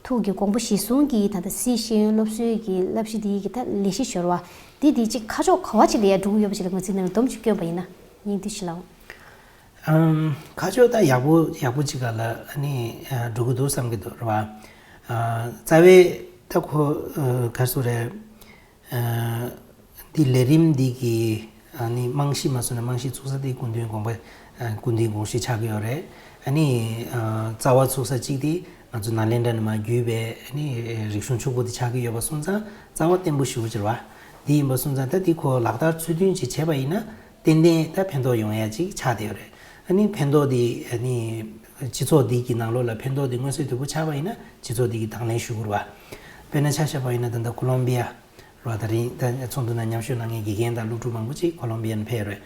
ཐུགས་ཀྱི་དགོངས་པ་གཞིར་བཟུང་གིས་ད་ལྟ་སྲིད་གཞུང་སློབ་གསོའི་གི་བསླབ་གཞི་འདིའི་གི་ད་ལས་གཞི་ཞོར་བ་འདི་འདི་ཅིག་ཁ་ཕྱོགས་ག་བ་ཅིག་ལ་ཡ་འགྲོ་གི་ཡོད་པ་ཅིག་ལ་ངོས་འཛིན་གནང་བའི་སྡོམ་ཅིག་བསྐྱོན་པ་ཡིན་ན་སྙིང་བསྡུས་ཤིག་ལའོ། ཨམ། ཁ་ཕྱོགས་ད་ཡག་པོ་ཡག་པོ་ཅིག་ག་ལ་ཨ་ནི་ཨ་འགྲོ་གི་འདུག་བསམ་གི་འདུག་རེད་བ། ཨ་རྩ་བའི་ད་ཁོ་ཨ་ག་རེ་ཟེར་རེད། ཨ་འདི་ལས་རིམ་འདི་གི་ཨ་ནི་རྨང་གཞི་མ་བཟོས་ན་རྨང་གཞི་ཚུགས་ས་དེ་སྐུ་མདུན་དགོངས་པ་ཨ་སྐུ་མདུན་དགོངས་གཞི་ཆགས་ཀྱི་ཡོད་རེད། ཨ་ནི་ཨ་རྩ་བ་ཚུགས་ས་གཅིག་དེ་ང་ཚོ་ནཱ་ལེནྡྲ་ནས་མར་བརྒྱུད་པའི་ཨ་ནི་རིག་གཞུང་ཕྱུག་པོ་དེ་ཆགས་ཀྱི་ཡོད་པ་སོང་ཙང་རྩ་བ་བརྟན་པོ་ཞེ་པོ་ཅིག་རེད་བ། འདི་ཡིན་པ་སོང་ཙང་ད་འདི་ཁོ་ལག་བསྟར་ཚུལ་མཐུན་ཅིག་བྱས་པ་ཡིན་ན། ཏན་ཏན་ད་ཕན་ཐོགས་ཡོང་ཡ་ཅིག་ཆགས་བསྡད་ཡོད་རེད། ཨ་ནི་ཕན་ཐོགས་འདི་ཨ་ནི་སྤྱི་ཚོགས་འདི་གི་ནང་ལོགས་ལ་ཕན་ཐོགས་འདི་མངོན་གསལ་དོད་པོ་ཆགས་པ་ཡིན་ན་སྤྱི་ཚོགས་འདི་གི་དང་ལེན་ཞུ་དགོས་རེད་བ། དཔེར་ན་ཆ་བཞག་པ་ཡིན་ན་ད་ལྟ་ཀོ་ལོམ་བི་ཡ་རེད་བ། ད་རིང་ད་ཚོགས་འདུ་ནང་མཉམ་ཞུགས་གནང་མཁན་དགེ་རྒན་དང་སློབ་ཕྲུག་མང་པོ་ཅིག་ཀོ་ལོམ་བི་ཡ་ནས་ཕེབས་ཡོད་རེད།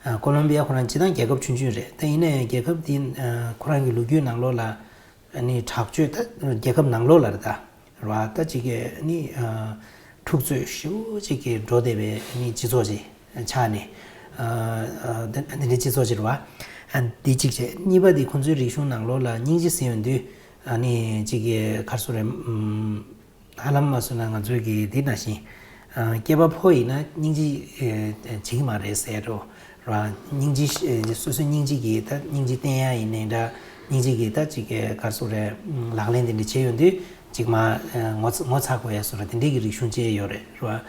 ཨ་ཀོ་ལོམ་བི་ཡ་ཁོ་རང་སྤྱིར་བཏང་རྒྱལ་ཁབ་ཆུང་ཆུང་རེད། ད་ཡིན་ན་ཡང་རྒྱལ་ཁབ་འདི་ཨ་ཁོ་རང་གི་ལོ་རྒྱུས་ནང་ལོགས་ལ། ཨ་ནི་དྲག་སྤྱོད་ད་རྒྱལ་ཁབ་ནང་ལོགས་ལ་རེད་ད། རེད་བ། ད་ཅིག་གི་ཨ་ནི་ཨ་འཁྲུག་རྩོད་ཞེ་པོ་ཅིག་གི་འགྲོ་བསྡད་པའི་ཨ་ནི་སྤྱི་ཚོགས་ཅིག་ཆགས་ནས། ཨ་ཨ་འདི་འདི་འདྲའི་སྤྱི་ཚོགས་ཅིག་རེད་བ། ཨ་འདི་གཅིག་བྱས། གཉིས་པ་འདི་ཁོང་ཚོའི་རིག་གཞུང་ནང་ལོགས་ལ་སྙིང་རྗེ་ཟེར་ཡོང་དུས་ཨ་ནི་ཅིག་གི་ག་རེ་ཟེར་རེད། ཨམ། ཧ་ལམ་མ་སོང་ན་ང་ཚོའི་གི་འདི་ནང་བཞིན། ཨ་སྐྱེས་པ་ཕོ་ཡིན་ན་སྙིང་རྗེ་ཨེ་བྱེད་ཀྱི་མ་རེད་ཟེར་འགྲོ་ར། སྙིང་རྗེ་ཨེ་སོ་སོའི་སྙིང་རྗེ་གི་ད་སྙིང་རྗེ་བསྟན་ཡ་ཡིན་ནའི་འདྲ། སྙིང་རྗེ་གི་ད་ཅིག་གི་ག་རེ་ཟེར་རེད། ལག་ལེན་དེ་འདྲ་བྱེད་ཡོང་དུས་ཅིག་མ་ཨེ་ངོ་ཚ་ངོ་ཚ་དགོས་ཡ་བཟོ་འདྲ་དེ་འདྲའི་གི་རིག་གཞུང་བཅས་ཡོད་རེད་ར།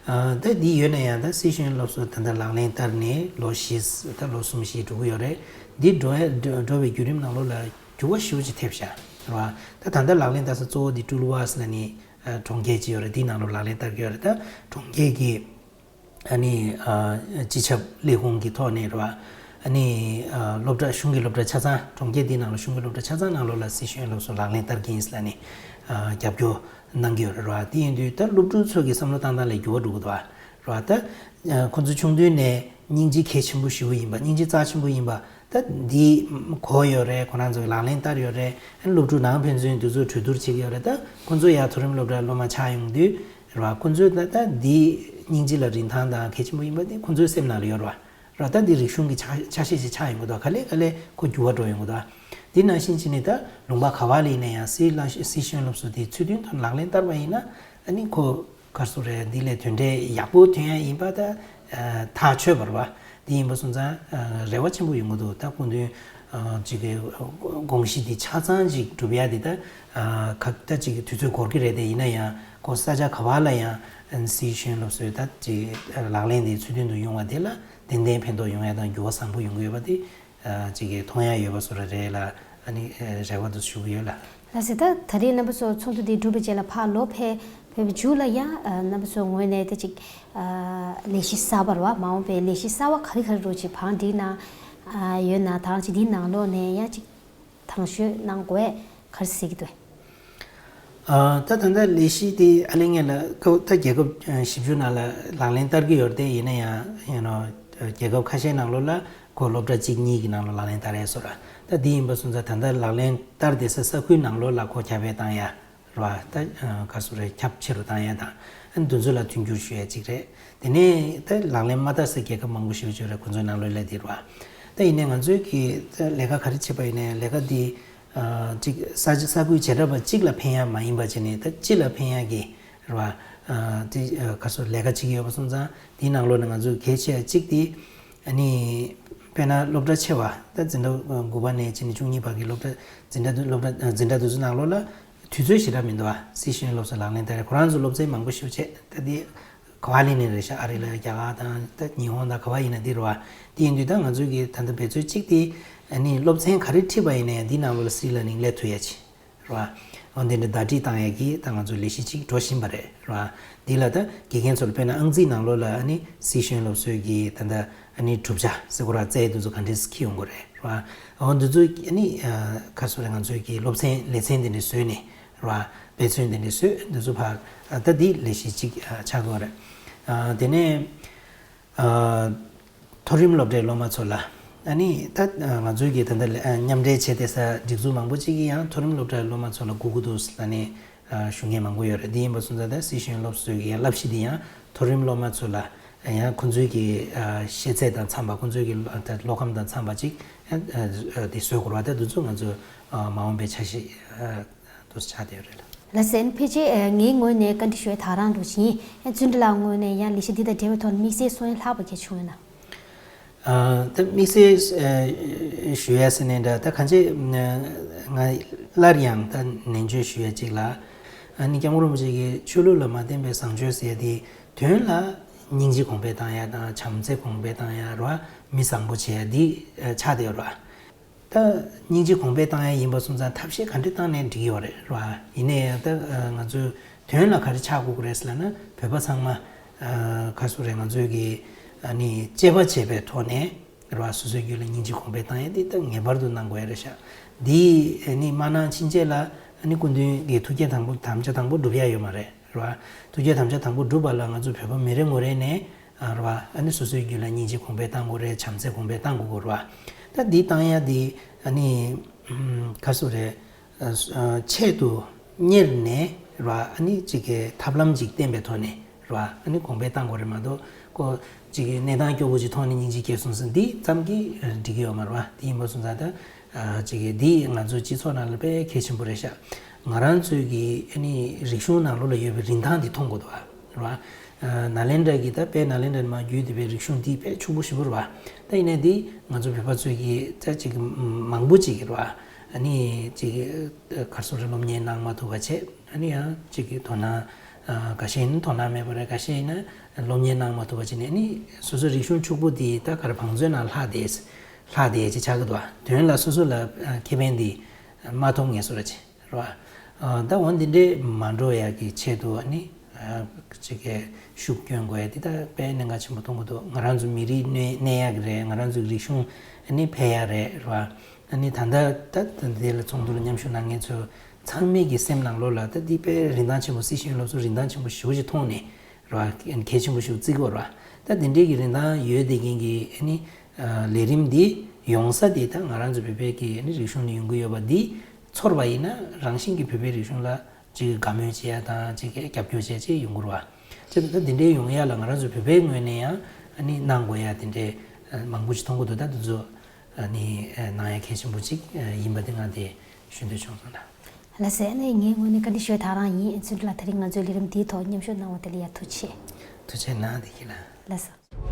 ཨ་ད་འདི་ཡོད་ན་ཡང་ད་སྲིད་གཞུང་སློབ་གསོ་ད་ལྟ་ལག་ལེན་བསྟར་ནས་ལོ་བཞི་ད་ལོ་གསུམ་བཞི་འགྲོ་གི་ཡོད་རེད། འདི་འགྲོ་ཡ་འགྲོ་བའི་བརྒྱུད་རིམ་ནང་ལོགས་ལ་འགྱུར་བ་ཞེ་པོ་ཅིག་ཐེབས་ཤག་ར། ད་ད་ལྟ་ལག་ལེན་བསྟར་ས་གཙོ་བོ་འདི་ཀྲུའུ་ལི་ཝ་ཟེར་ལབ་ནི། ཨ་གྲོང་ཁྱེར་ཅིག་ཡོད་རེད། དེའི་ནང་ལོགས་ལག་ལེན་བསྟར་གྱི་ཡོད་རེད། ད་གྲོང་ཁྱེར་གྱི་ཨ་ནི་ཨ་སྤྱི་ཁྱབ་ལས་ཁུངས་ཀྱི་ཐོག་ནས་རེད་བ། ཨ་ནི་ཨ་སློབ་གྲྭ་གཞུང་གི་སློབ་གྲྭ་ཆ་ཚང་གྲོང་ཁྱེར་འདིའི་ནང་ལ་གཞུང་གི་སློབ་གྲྭ་ཆ་ཚང་ནང་ལོགས་ལ་སྲིད་གཞུང་སློབ་གསོ་ལག་ལེན་བསྟར་གྱི་ཡིན་ཟེར་ལབ་ནས་ཨ་རྒྱབ་སྐྱོར་གནང་གི་ཡོད་རེད་བ། དེ་ཡིན་དུས་ད་སློབ་ཕྲུག་ཚོ་གི་བསམ་བློ་བཏང་སྟངས་ལ་འགྱུར་བ་འགྲོ་གི་འདུག་བ། རེད་བ། ད་ཁོ་ཚོ་ཆུང་དུས་ནས་སྙིང་རྗེ་གལ་ཆེན་པོ་ཞེ་པོ་ཡིན་པ། སྙིང་རྗེ་རྩ་ཆེན་པོ་ཡིན་པ། ད་འདི་གོ་ཡོད་རེད། ཁོ་རང་ཚོ་ལག་ལེན་བསྟར་ཡོད་རེད། ཨ་ནི་སློབ་ཕྲུག་ནང་ཕན་ཚུན་དུས་ཚོད་གྲོས་བསྡུར་བྱེད་ཀྱི་ཡོད་རེད། ད་ཁོ་ཚོ་ཡར་མཐོ་རིམ་སློབ་གྲྭར་སློབ་མ་ཆགས་ཡོང་དུས་རེད་བ། ཁོ་ཚོས་ད་ད་འདི་སྙིང་རྗེ་ལ་རིན་ཐང་དང་གལ་ཆེན་པོ་ཡིན་པ་དེ་ཁོ་ཚོའི་སེམས་ནང་ལ་ཡོད་རེད་བ། རེད་བ། ད་འདི་རིག་གཞུང་གི་ཆ་ཆ་ཤས་ཤིག་ཆགས་ཡོང་གི་འདུག་ག་ལེ་ག་ལེ་ཁོ་འགྱུར་བ་འགྲོ་ཡོང་གི་འདུག་དེ་ནང་བཞིན་བྱས་ནས་ད་ལུང་པ་ག་བ་ལ་ཡིན་ན་ཡང་སྲིད་ལ་སྲིད་གཞུང་སློབ་གསོ་དེ་ཚུལ་མཐུན་ཐོག་ལག་ལེན་བསྟར་བ་ཡིན་ན་ཨ་ནི་ཁོ་ག་རེ་ཟེར་རེད། འདི་ལས་དོན་འབྲས་ཡག་པོ་ཐོན་ཡ་ཡིན་པ་ད་ཨ་ཐག་ཆོད་པ་རེད་བ། དེ་ཡིན་པ་སོང་ཙང་ཨ་རེ་བ་ཆེན་པོ་ཡོང་གི་འདུག་ད་སྐུ་མདུན་ཨ་ཅིག་གི་དགོངས་གཞི་འདི་ཆ་ཚང་ཅིག་སྒྲུབ་ཡ་འདི་ད་ཨ་ག་ད་ཅིག་དུས་ཚོད་འགོར་གི་རེད། དེ་ཡིན་ན་ཡང་ཁོ་ས་ཆ་ག་བ་ལ་ཡང་སྲིད་གཞུང་སློབ་གསོའི་ད་ཅིག་ལག་ལེན་འདི་ཚུལ་མཐུན་དུ་ཡོང་བ་དེ་ལ་ཏན་ཏན་ཕན་ཐོགས་ཡོང་ཡ་དང་འགྱུར་བ་བཟང་པོ་ཡོང་གི་ཡོད་པ་དེ། ཨ་ཅིག་གིས་མཐོང་ཡ་ཡོད་པ་བཟོ་འདྲ་རེད་ལ། ཨ་ནི་ཨ་རེ་བ་དེ་ཞུ་གི་ཡོད་ལ། ལགས་སེ། ད་ད་རེས་རྣམ་པ་ཚོ་ཚོགས་འདུ་འདི་གྲུབ་པའི་རྗེས་ལ་ཕར་ལོག་ཕེབས་ཕེབས་པའི་མཇུག་ལ་ཡང་ཨ་རྣམ་པ་ཚོའི་ངོས་ནས་ད་ཅིག་ཨ་ལས་གཞི་གསར་པ་རེད་བ། མ་འོངས་པའི་ལས་གཞི་གསར་པ་ག་རེ་ག་རེ་རུ་ཅིག་བང་སྒྲིག་གནང་ཨ་ཡོད་ན། ད་ཅིག་འདིའི་ནང་ལོགས་ནས་ཡང་ཅིག་དང་ཤོས་གནང་དགོས་ག་རེ་ཟེར་གྱི་འདུག་ཨ་ད་ད་ལྟ་ལས་གཞི་དེ་ཨ་ལེ་ངེད་ལ་ཀ་ད་རྒྱལ་ཁབ་ཨ་བཞི་བཅུ་ནང་ལ་ལག་ལེན་བསྟར་གྱི་ཡོད་རེད། དེ་ཡིན་ན་ཡང་ཡང་ནོ་རྒྱལ་ཁབ་ཁ་ཤས་ནང་ལོགས་ལ་ཁོ་སློབ་གྲྭ་གཅིག་གཉིས་ཀྱི་ནང་ལོགས་ལག་ལེན་བསྟར་ཡས་བཟོ་འདྲ། ད་དེ་ཡིན་པ་སོང་ཙང་ད་ལྟ་ལག་ལེན་བསྟར་བསྡད་ས་ས་ཁུལ་ནང་ལོགས་ལ་ཁོ་ཁྱབ་སྤེལ་བཏང་ཡ། རེད་བ། ད་ག་སུ་རེད། ཁྱབ་ཆེ་རུ་བཏང་ཡ་དང་། ཨ་ནི་དེ་ཚོ་ལ་མཐུན་འགྱུར་ཞུ་ཡ་གཅིག་རེད། དེ་ནས་ད་ལག་ལེན་མ་བསྟར་སའི་རྒྱལ་ཁབ་མང་པོ་ཞིག་ཡོད་རེད། ཁོང་ཚོའི་ནང་ལོགས་ལ་དེ་རེད་བ། ད་ཡིན་ནའི་ང་ཚོའི་གི་ད་ལས་ཀ་ག་རེ་བྱེད་པ་ཡིན་ནའི་ལས་ཀ་འདི་ཅིག་ས་ས་ཁུལ་བྱེ་བྲག་པ་གཅིག་ལ་ཕན་ཡ་མ་ཡིན་པ་བྱས་ནས་ད་སྤྱི་ལ་ཕན་ཡ་གི་རེད་བ། དེ་ག་སུ་ལས་ཀ་བྱེད་ཀྱི་ཡོད་པ་སོང་ཙང་དེའི་ནང་ལོགས་ནས་ང་ཚོའི་གལ་ཆེ་བ་གཅིག་དེ། ཨ་ནི། དཔེར་ན་སློབ་གྲྭ་ཆེ་བ་ད་འཛིན་གྲྭ་དགུ་པ་ནས་བྱས་ནས་བཅུ་གཉིས་བར་གྱི་སློབ་གྲྭ་འཛིན་གྲྭ་དུ་སློབ་གྲྭ་འཛིན་གྲྭ་དེ་ཚོ་ནང་ལོགས་ལ་དུས་ཚོད་ཞེ་དྲག་མི་འདུག་བ། སི་ཤེས་ཡོན་སློབ་གསོ་ལག་ལེན་བསྟར་རེད། ཁོ་རང་ཚོ་སློབ་ཚན་མང་པོ་ཞིག་བྱས། ད་དེ་ག་བ་ལེན་ནས་རེད་ཤག་ཨ་རི་ལ་རྒྱ་གར་དང་ད་ཉི་ཧོང་དང་ག་བ་ཡིན་ན་འདི་རེད་བ། དེ་ཡིན་དུས་ད་ང་ཚོའི་གི་ད་ལྟ་འབད་རྩོལ་གཅིག་དེ་ཨ་ནི་སློབ་ཚན་ག་རེ་ཁྲིད་པ་ཡིན་ནའི་འདི་ནང་ལོགས་ལ་སི་ལར་ནིང་སླེབས་ཐུབ་ཡ་ཆེད། རེད་བ། འོ་འདི་འདྲ་ཟླ་སྒྲིལ་བཏང་ཡས་ཀྱི་ད་ང་ཚོ་ལས་གཞི་གཅིག་འགྲོ་བཞིན་པ་རེད། རེད་བ། འདི་ལ་ད་དགེ་རྒན་ཚོ་ལ་དཔེར་ན་ཨང་རྩིས་ནང་ལོགས་ལ་ཨ་ནི་སི་ཤེས་ཡོན་སློབ་གསོའི་གི་ད་ལྟ་ཨ་ནི་གྲུབ་ཆ་ཟེར་དགོས་ར། རྩལ་འདི་ཚོ་ག་འདྲས་འཁྱེར་ཡོང་དགོས་རེད། རེད་བ། འོ་འདི་ཚོ་ཨ་ནི་ག་སོ་རེད། ང་ཚོའི་གི་སློབ་ཚན་ལེ་ཚན་འདི་འདྲ་བཟོས་ནས་རེད་བ། འབད་བརྩོན་འདི་འདྲ་བཟོས། འདི་ཚོ་ཕར་ད་འདི་ལས་གཞི་གཅིག་ཆགས་དགོས་རེད། དེ་ནས། མཐོ་རིམ་སློབ་གྲྭའི་སློབ་མ་ཚོ་ལ། ཨ་ནི་ད་ང་ཚོའི་གི་ད་ལྟ་མཉམ་འབྲེལ་བྱས་ཏེ་ས་སྒྲིག་འཛུགས་མང་པོ་ཅིག་གིས་ཡང་མཐོ་རིམ་སློབ་གྲྭའི་སློབ་མ་ཚོ་ལ་སྒུག་གི་འདུག་ལབ་ནས་ཞུ་མཁན་མང་པོ་ཡོད་རེད། འདི་ཡིན་པ་སོང་ཙང་ད་སི་ཤེས་ཡོན་སློབ་གསོའི་གི་ཡང་བསླབ་གཞི་འདི་ཡང་མཐོ་རིམ་སློབ་མ་ཚོ་ལ་ཡང་ཁོང་ཚོའི་གི་ཤེས་ཚད་དང་འཚམས་པ། ཁོང་ཚོའི་གི་ད་བློ་ཁམས་དང་འཚམས་པ་ཅིག་ཡང་དེ་བཟོ་དགོས་རེད་བ། ད་འདི་ཚོ་ང་ཚོ་མ་འོངས་པའི་འཆར་གཞི་དུ་ཆགས་བསྡད་ཡོད་རེད་ལ། ལགས་སོ། ཕལ་ཆེར་ངའི་ངོས་ནས་བཀའ་འདྲི་ཞུ་ཡ་དག་རང་འདུག་ཅིང་། བརྩོན་འགྲུས་ལགས་ངོས་ནས་ཡང་ལས་གཞི་འདི་དང་འབྲེལ་བའི་ཐོག་ནས་དམིགས་བསལ་གསུང་ཡ་ལྷག་པ་གལ་བྱུང་ཡོད་ན། ད་དམིགས་བསལ་ཞུ་ཡ་ཟེར་ནས་འདྲ། ད་གང་ཅི་ང་སླར་ཡང་ད་ནན་བརྗོད་ཞུ་ཡ་གཅིག་ལ། ཨ་ནི་སྐྱབས་མགོན་རིན་པོ་ཆེ་གིས་ཆོས་ལུགས་ལ་མ་བརྟེན་པའི་བཟང་སྤྱོད་ཟེར་ཡ་དེ་དོན་ལ་སྙིང་རྗེ་གོང་འཕེལ་བཏང་ཡ་དང་བྱམས་བརྩེ་གོང་འཕེལ་བཏང་ཡ་རེད་བ། མི་བཟང་པོ་བྱེད་ཡ་འདི་ཆགས་བསྡད་ཡོད་རེད་བ། ད་སྙིང་རྗེ་གོང་འཕེལ་བཏང་ཡ་ཡིན་པ་སོང་ཙང་ཐབས་ཤེས་ག་འདྲ་བཏང་ནའི་འགྲིག་གི་ཡོད་རེད་ར། ཡིན་ནའི་ད་ང་ཚོའི་དོན་ལ་ག་རེ་ཆགས་དགོས་ཀྱི་རེད་ཟེར་ལབ་ན། བོད་པ་ཚང་མ་ག་ཟེར་དགོས་རེད། ང་ཚོའི་གི་ཨ་ནི་གཅེས་པ་བྱེད་པའི་ཐོག་ནས་ར། སོ་སོའི་རྒྱུད་ལ་སྙིང་རྗེ་གོང་འཕེལ་བཏང་ཡ་འདི་ད་ངེས་པར་དུ་གནང་དགོས་ཡ་རེད་ཤག་འདི་ཨ་ནི་མ་གནང་ཕྱིན་ཆད་ལ་ཨ་ནི་སྐུ་མདུན་གྱི་ཐུགས་བསྐྱེད་དང་པོ་དམ་བཅའ་དང་པོ་སྒྲུབ་ཡ་ཡོད་མ་རེད་ར། ཐུགས་བསྐྱེད་དམ་བཅའ་དང་པོ་སྒྲུབ་པ་ལ་ང་ཚོ་བོད་པ་མི་རེ་ངོ་རེ་ནས་རེད་བ། ཨ་ནི་སོ་སོའི་རྒྱུད་ལ་སྙིང་རྗེ་གོང་འཕེལ་བཏང་དགོས་རེད། བྱམས་བརྩེ་གོང་འཕེལ་བཏང་དགོས་རེད་བ། ད་འདི་བཏང་ཡ་འདི་ཨ་ནི་ག་ཟེར་དགོས་རེད། ཆེད་དུ་གཉེར་ནས་རེད་བ། ཨ་ནི་ཅིག་གི་ཐབས་ལམ་ཅིག་བསྟན་པའི་ཐོག་ནས་རེད་བ། ཨ་ནི་གོང་འཕེལ་བཏང་དགོས་རེད་མ་གཏོགས། ཁོ་ཅིག་གི་གནས་སྟངས་སྐྱོ་པོ་ཅིག་མཐོང་ནས་སྙིང་རྗེ་སྐྱེས་སོང་ཟེར་འདི་ཙམ་གྱིས་འགྲིག་གི་ཡོད་མ་རེད་བ། དེ་ཡིན་པ་སོང་ཙང་ད་ཅིག་གི་འདི་ང་ཚོའི་སྤྱི་ཚོགས་ནང་ལ་དཔེ་གལ་ཆེན་པོ་རེད་ཤག་ང་རང་ཚོའི་གི་ཨ་ནི་རིག་གཞུང་ནང་ལོགས་ལ་ཡོད་པའི་རིན་ཐང་འདི་མཐོང་དགོས་འདུག་བ། རེད་བ། ནཱ་ལེནྡྲ་གི་ད་དཔེ་ནཱ་ལེནྡྲ་ནས་མར་བརྒྱུད་བསྡད་པའི་རིག་གཞུང་འདི་དཔེ་ཕྱུག་པོ་ཞེ་པོ་རེད་བ། ད་ཡིན་ནའི་འདི་ང་ཚོ་བོད་པ་ཚོས་ཀྱི་ད་ཅིག་མང་པོ་ཅིག་གི་རེད་བ། ཨ་ནི་ཅིག་ག་ཟེར་དགོས་རེད། སློབ་གཉེར་གནང་མ་ཐུབ་པ་བྱས། ཨ་ནི་ཡང་ཅིག་གི་དོ་སྣང་། ཁ་ཤས་ཡིན་ན་དོ་སྣང་མེད་པ་རེད། ཁ་ཤས་ཡིན་ན་སློབ་གཉེར་གནང་མ་ཐུབ་པ་བྱས་ནས། ཨ་ནི་སོ་སོའི་རིག་གཞུང་ཕྱུག་པོ་འདི་ད་ག་རེ་བང་མཛོད་ནང་ལྷག་བསྡད་ལྷག་བསྡད་ཅིག་ཆགས་ཀྱི་འདུག་བ། དོན་ལ་སོ་སོ་ལ་ཁེ་ཕན་འདི་མ་ཐོབ་ངེས་སོ་ར་ཅིག་རེད་བ། ད་འོ་འདི་འདྲས་མ་འགྲོ་ཡ་གི་ཆེད་དུ་ཨ་ནི་ཅིག་གི་ཤུགས་སྐྱོན་དགོས་ཡ་འདི་ད་དཔེ་གནད་འགག་ཆེན་པོ་མཐོང་གི་འདུག་ང་རང་ཚོ་མི་རིགས་གནས་གནས་ཡག་གི་རེད། ང་རང་ཚོའི་རིག་གཞུང་ཨ་ནི་འཕེལ་ཡག་རེད་ར། ཨ་ནི་ད་ལྟ་ད་འདི་ལ་ཚོགས་འདུ་ལ་མཉམ་ཞུགས་གནང་མཁན་ཚོ་ཚང་མའི་གི་སེམས་ནང་ལོགས་ལ་ད་འདི་དཔེ་རིན་ཐང་ཆེན་པོ། སྲིད་ཞུའི་སློབ་གསོ་རིན་ཐང་ཆེན་པོ་ཞེ་པོ་ཅིག་མཐོང་ནས་ར། གལ་ཆེན་པོ་ཞིག་བརྩི་གི་ཡོད་ར། ད་འདི་འདྲའི་གི་རིན་ཐང་ཡོད་བསྡད་མཁན་གྱི་ཨ་ནི་ལས་རིམ་འདི་ཡོང་ས་དེ་ད་ང་རང་ཚོ་བོད་པའི་གི་ཨ་ནི་རིག་གཞུང་ནས་ཡོང་གི་ཡོད་པ་འདི་ཚོར་བ་ཡིན་ན། རང་བཞིན་གྱི་བོད་པའི་རིག་གཞུང་ལ་ཅིག་དགའ་མོས་བྱེད་ཡ་དང་ཅིག་རྒྱབ་སྐྱོར་བྱེད་ཡ་ཅིག་ཡོང་གི་རེད་བ། བྱས་ཙང་ད་འདི་འདྲའི་ཡོང་ཡ་ལ་ང་རང་ཚོ་བོད་པའི་ངོས་ནས་ཡང་ཨ་ནི་གནང་དགོས་ཡ་དེ་འདྲའི་མང་པོ་ཞིག་མཐོང་གི་འདུག་ད་འདི་ཚོ་ཨ་ནི་གནང་ཡ་གལ་ཆེན་པོ་ཅིག་ཡིན་པ་དེ་ང་དེ་ཞུ་འདོད་བྱུང་སོང་ད། ལགས་སོ། ཨ་ནི་ངའི་ངོས་ནས་བཀའ་འདྲི་ཞུ་ཡ་དེ་རང་ཡིན། བརྩོན་འགྲུས་ལགས་དེ་རིང་ང་ཚོའི་ལས་རིམ་འདིའི་ཐོག་མཉམ་ཞུགས་གནང་བ་དེ་ལ་ཡ་ཐུགས་རྗེ་ཆེ། ཐུགས་རྗེ་གནང་། བདེ་སྐྱིད་ལགས། ལགས་སོ།